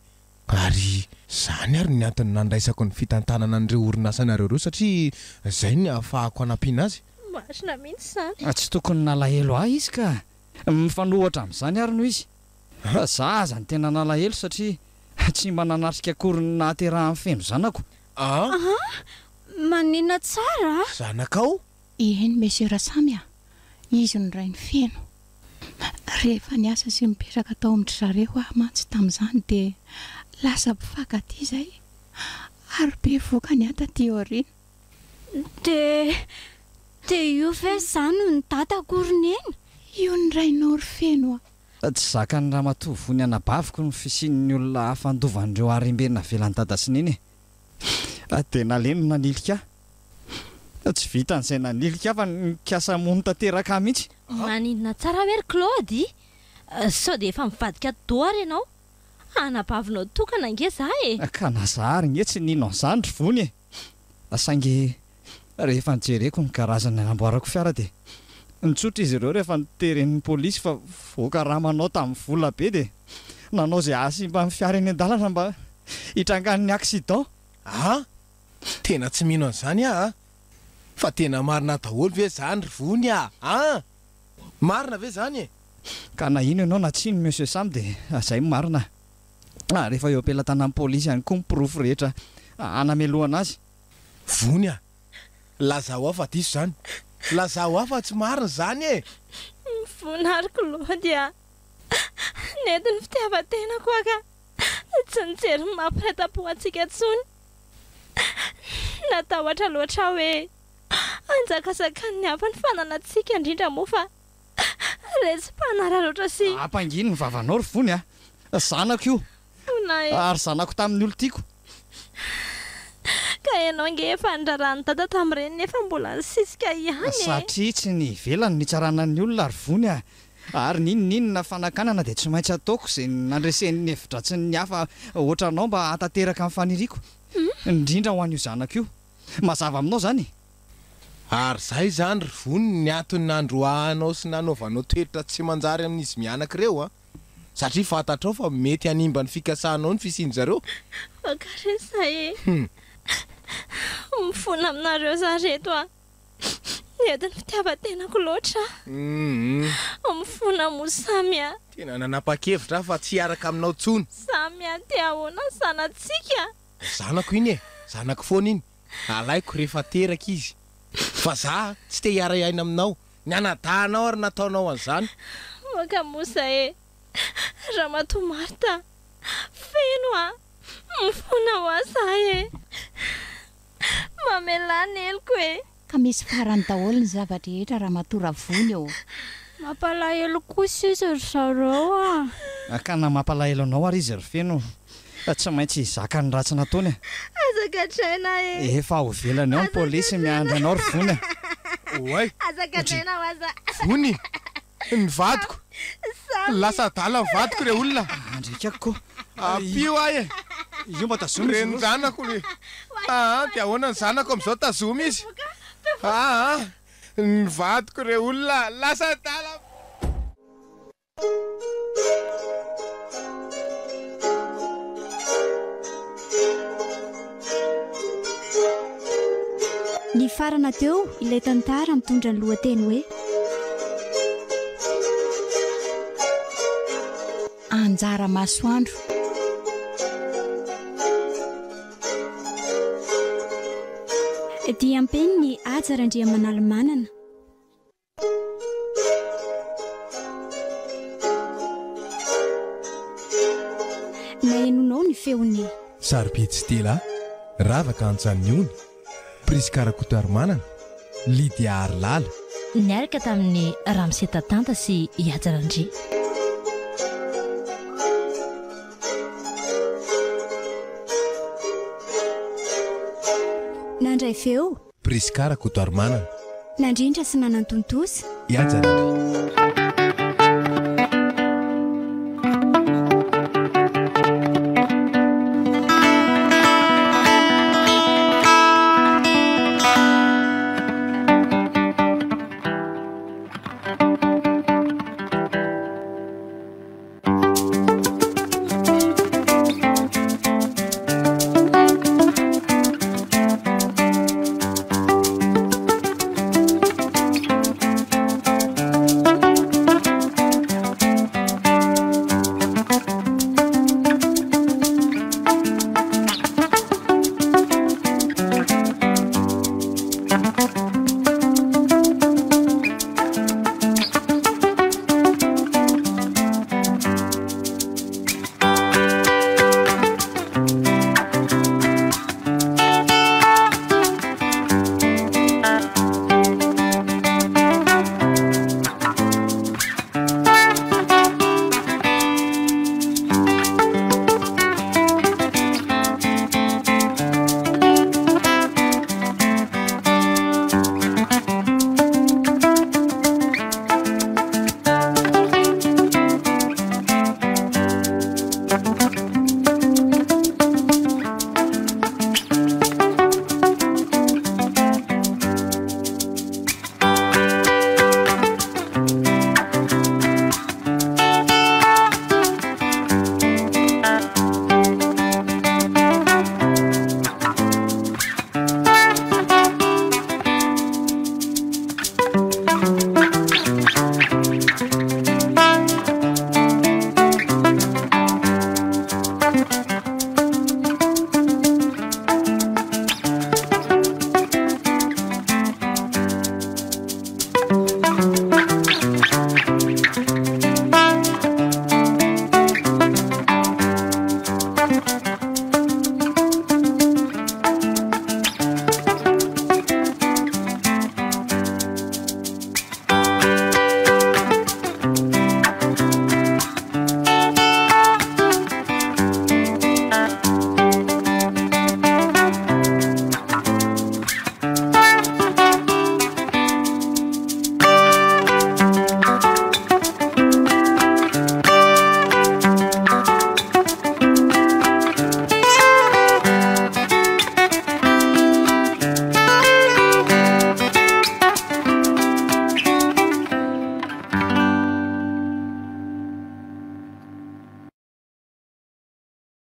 Ary izany ary ny antony nandraisako ny fitantanana an'ireo orinasanareo ireo satria izay ny ahafahako hanampiana azy. Marina mihitsy izany. Tsy tokony nalahelo ahy izy ka! Mifanohitra amin'izany ary no izy. Za aza no tena nalahelo satria tsy mba nanatrika akory ny nahaterahan'i Feno zanako. An? Maninona tsara a? Zanakao? Eny Monsieur Rasamy a! Izy no rain'i Feno. Rehefa niasa sy nipetraka tao amin-dry zareo aho mantsy tamin'izany dia lasa mpifankatia izay ary bevohoka ny ahy taty aoriana. Dia dia io ve izany no ny dadako ry neny? Io ny rainao ry Feno a! Tsy zakan'i ramatoa Vony anabaviko ny fisian'ny olona hafa handova an'ireo harem-be navelan'i dada sy neny e! Dia nalemy nanilika ahy. Tsy vitan'izay nanilika ahy fa nikasa hamono tanteraka ahy mihitsy. Maninona tsara hoe ry Claude? Sao dia efa mivadika atidoha ary ianao? Anabavinao tokana ange za e! Ka na za ary nge tsy nino an'izany ry Vony e! Saingy rehefa nojereko ny garage nanamboarako fiara dia nitsotra izy ireo rehefa noteren'ny polisy fa voakaramanao tamin'ny vola be dia nanao izay hahasimba ny fiara eny an-dalana mba hitrangan'ny accident. An! Tena tsy mino an'izany aho a! Fa tena marina daholo ve izany ry Vony a! An! Marina ve izany e? Ka na hino ianao na tsy hino Monsieur Sam dia izay no marina. Ary efa eo am-pelatanan'ny polisy ihany koa ny porofo rehetra hanamelohana azy. Vony a! Lazao aho fa diso izany! Lazao aho fa tsy marina izany e! Mivona ary Claude a! Nentin'ny fitiavan-tenako aho ka tsy nijery ny maha mpiray tampo antsika intsony. Natahotra loatra aho hoe hanjakazakan'ny hafa ny fananantsika, indrindra moa fa Resy mpanararaotra sy. Ampangino ny vavanao ry Vony a! Zanako io! Fona e! Ary zanako tamin'ny olon-tiako. Ka ianao ange efa nirarahan'i Dada tamin'ireny nefa mbola nisisika ihany e! Satria tsy ny ivelany no hitsarana ny olona ry Vony a! Ary n'inon'inona fanakanana dia tsy maintsy ataoko izay nandresen'ny hevi-dratsin'ny hafa hoatranao mba hahatanteraka ny faniriako. Indrindra ho an'io zanako io. Mazava aminao izany e! Ary zay zany ry Vony ny antony nandroahanao sy nanaovanao toetra tsy manjary amin'izy mianaka ireo an! Satria fantatrao fa mety hanimba ny fikasanao ny fisian-dry zareo. Mankaresa e! Mifona aminareo za reto a! Nentin'ny fitiavan-tenako loatra aho. Mifona moa Samy a! Tena nanapa-kevitra aho fa tsy hiaraka aminao intsony. Samy a! Dia ahoana ny zanatsika? Zanako iny e! Zanako foana iny. Alaiko rehefa teraka izy. Fa za tsy te hiara hiaina aminao. Ny anadahinao ary nataonao an'izany. Maka mosa e! Ramatoa Martha, feno a! Mifona ho ahy za e! Mamelà ny heloko e! Ka misy farany daholo ny zava-drehetra Ramatoa Ravony ô! Mampalahelo kosa izy ry zareo a! Ka na mampalahelo anao ary izy ry Feno tsy maintsy hizaka ny ratsy nataony e! Aza gadraina e! Efa ao ivelany ao ny polisy miandry anao ry Vony a! Oay! Aza gadraina ho aza! Vony! Ny vadiko! Lasa adala ny vadiko re olona! Andrika ko! Ampio ahy e! Io mba tazomy izy aloha. Renin-janako le! Aa dia ahoana ny zanako amin'izao tazomy izy? Aa ny vadiko re olona! Lasa adala! Nifarana teo ilay tantara mitondra ny lohateny hoe. Anjara masoandro. Diam-penin'i Haja Randriamanalomanana. Nahenoanao ny feon'i. Sarobidy Stella, Ravaka Antsaniony, Prisca Rakotoarimanana, Lydia Harilala. Niaraka tamin'i Ramose Tatanta sy i Haja Randria. Nandray feo. Prisca Rakotoarimanana. Nandrindra sy nanantontosa. I Haja Randria.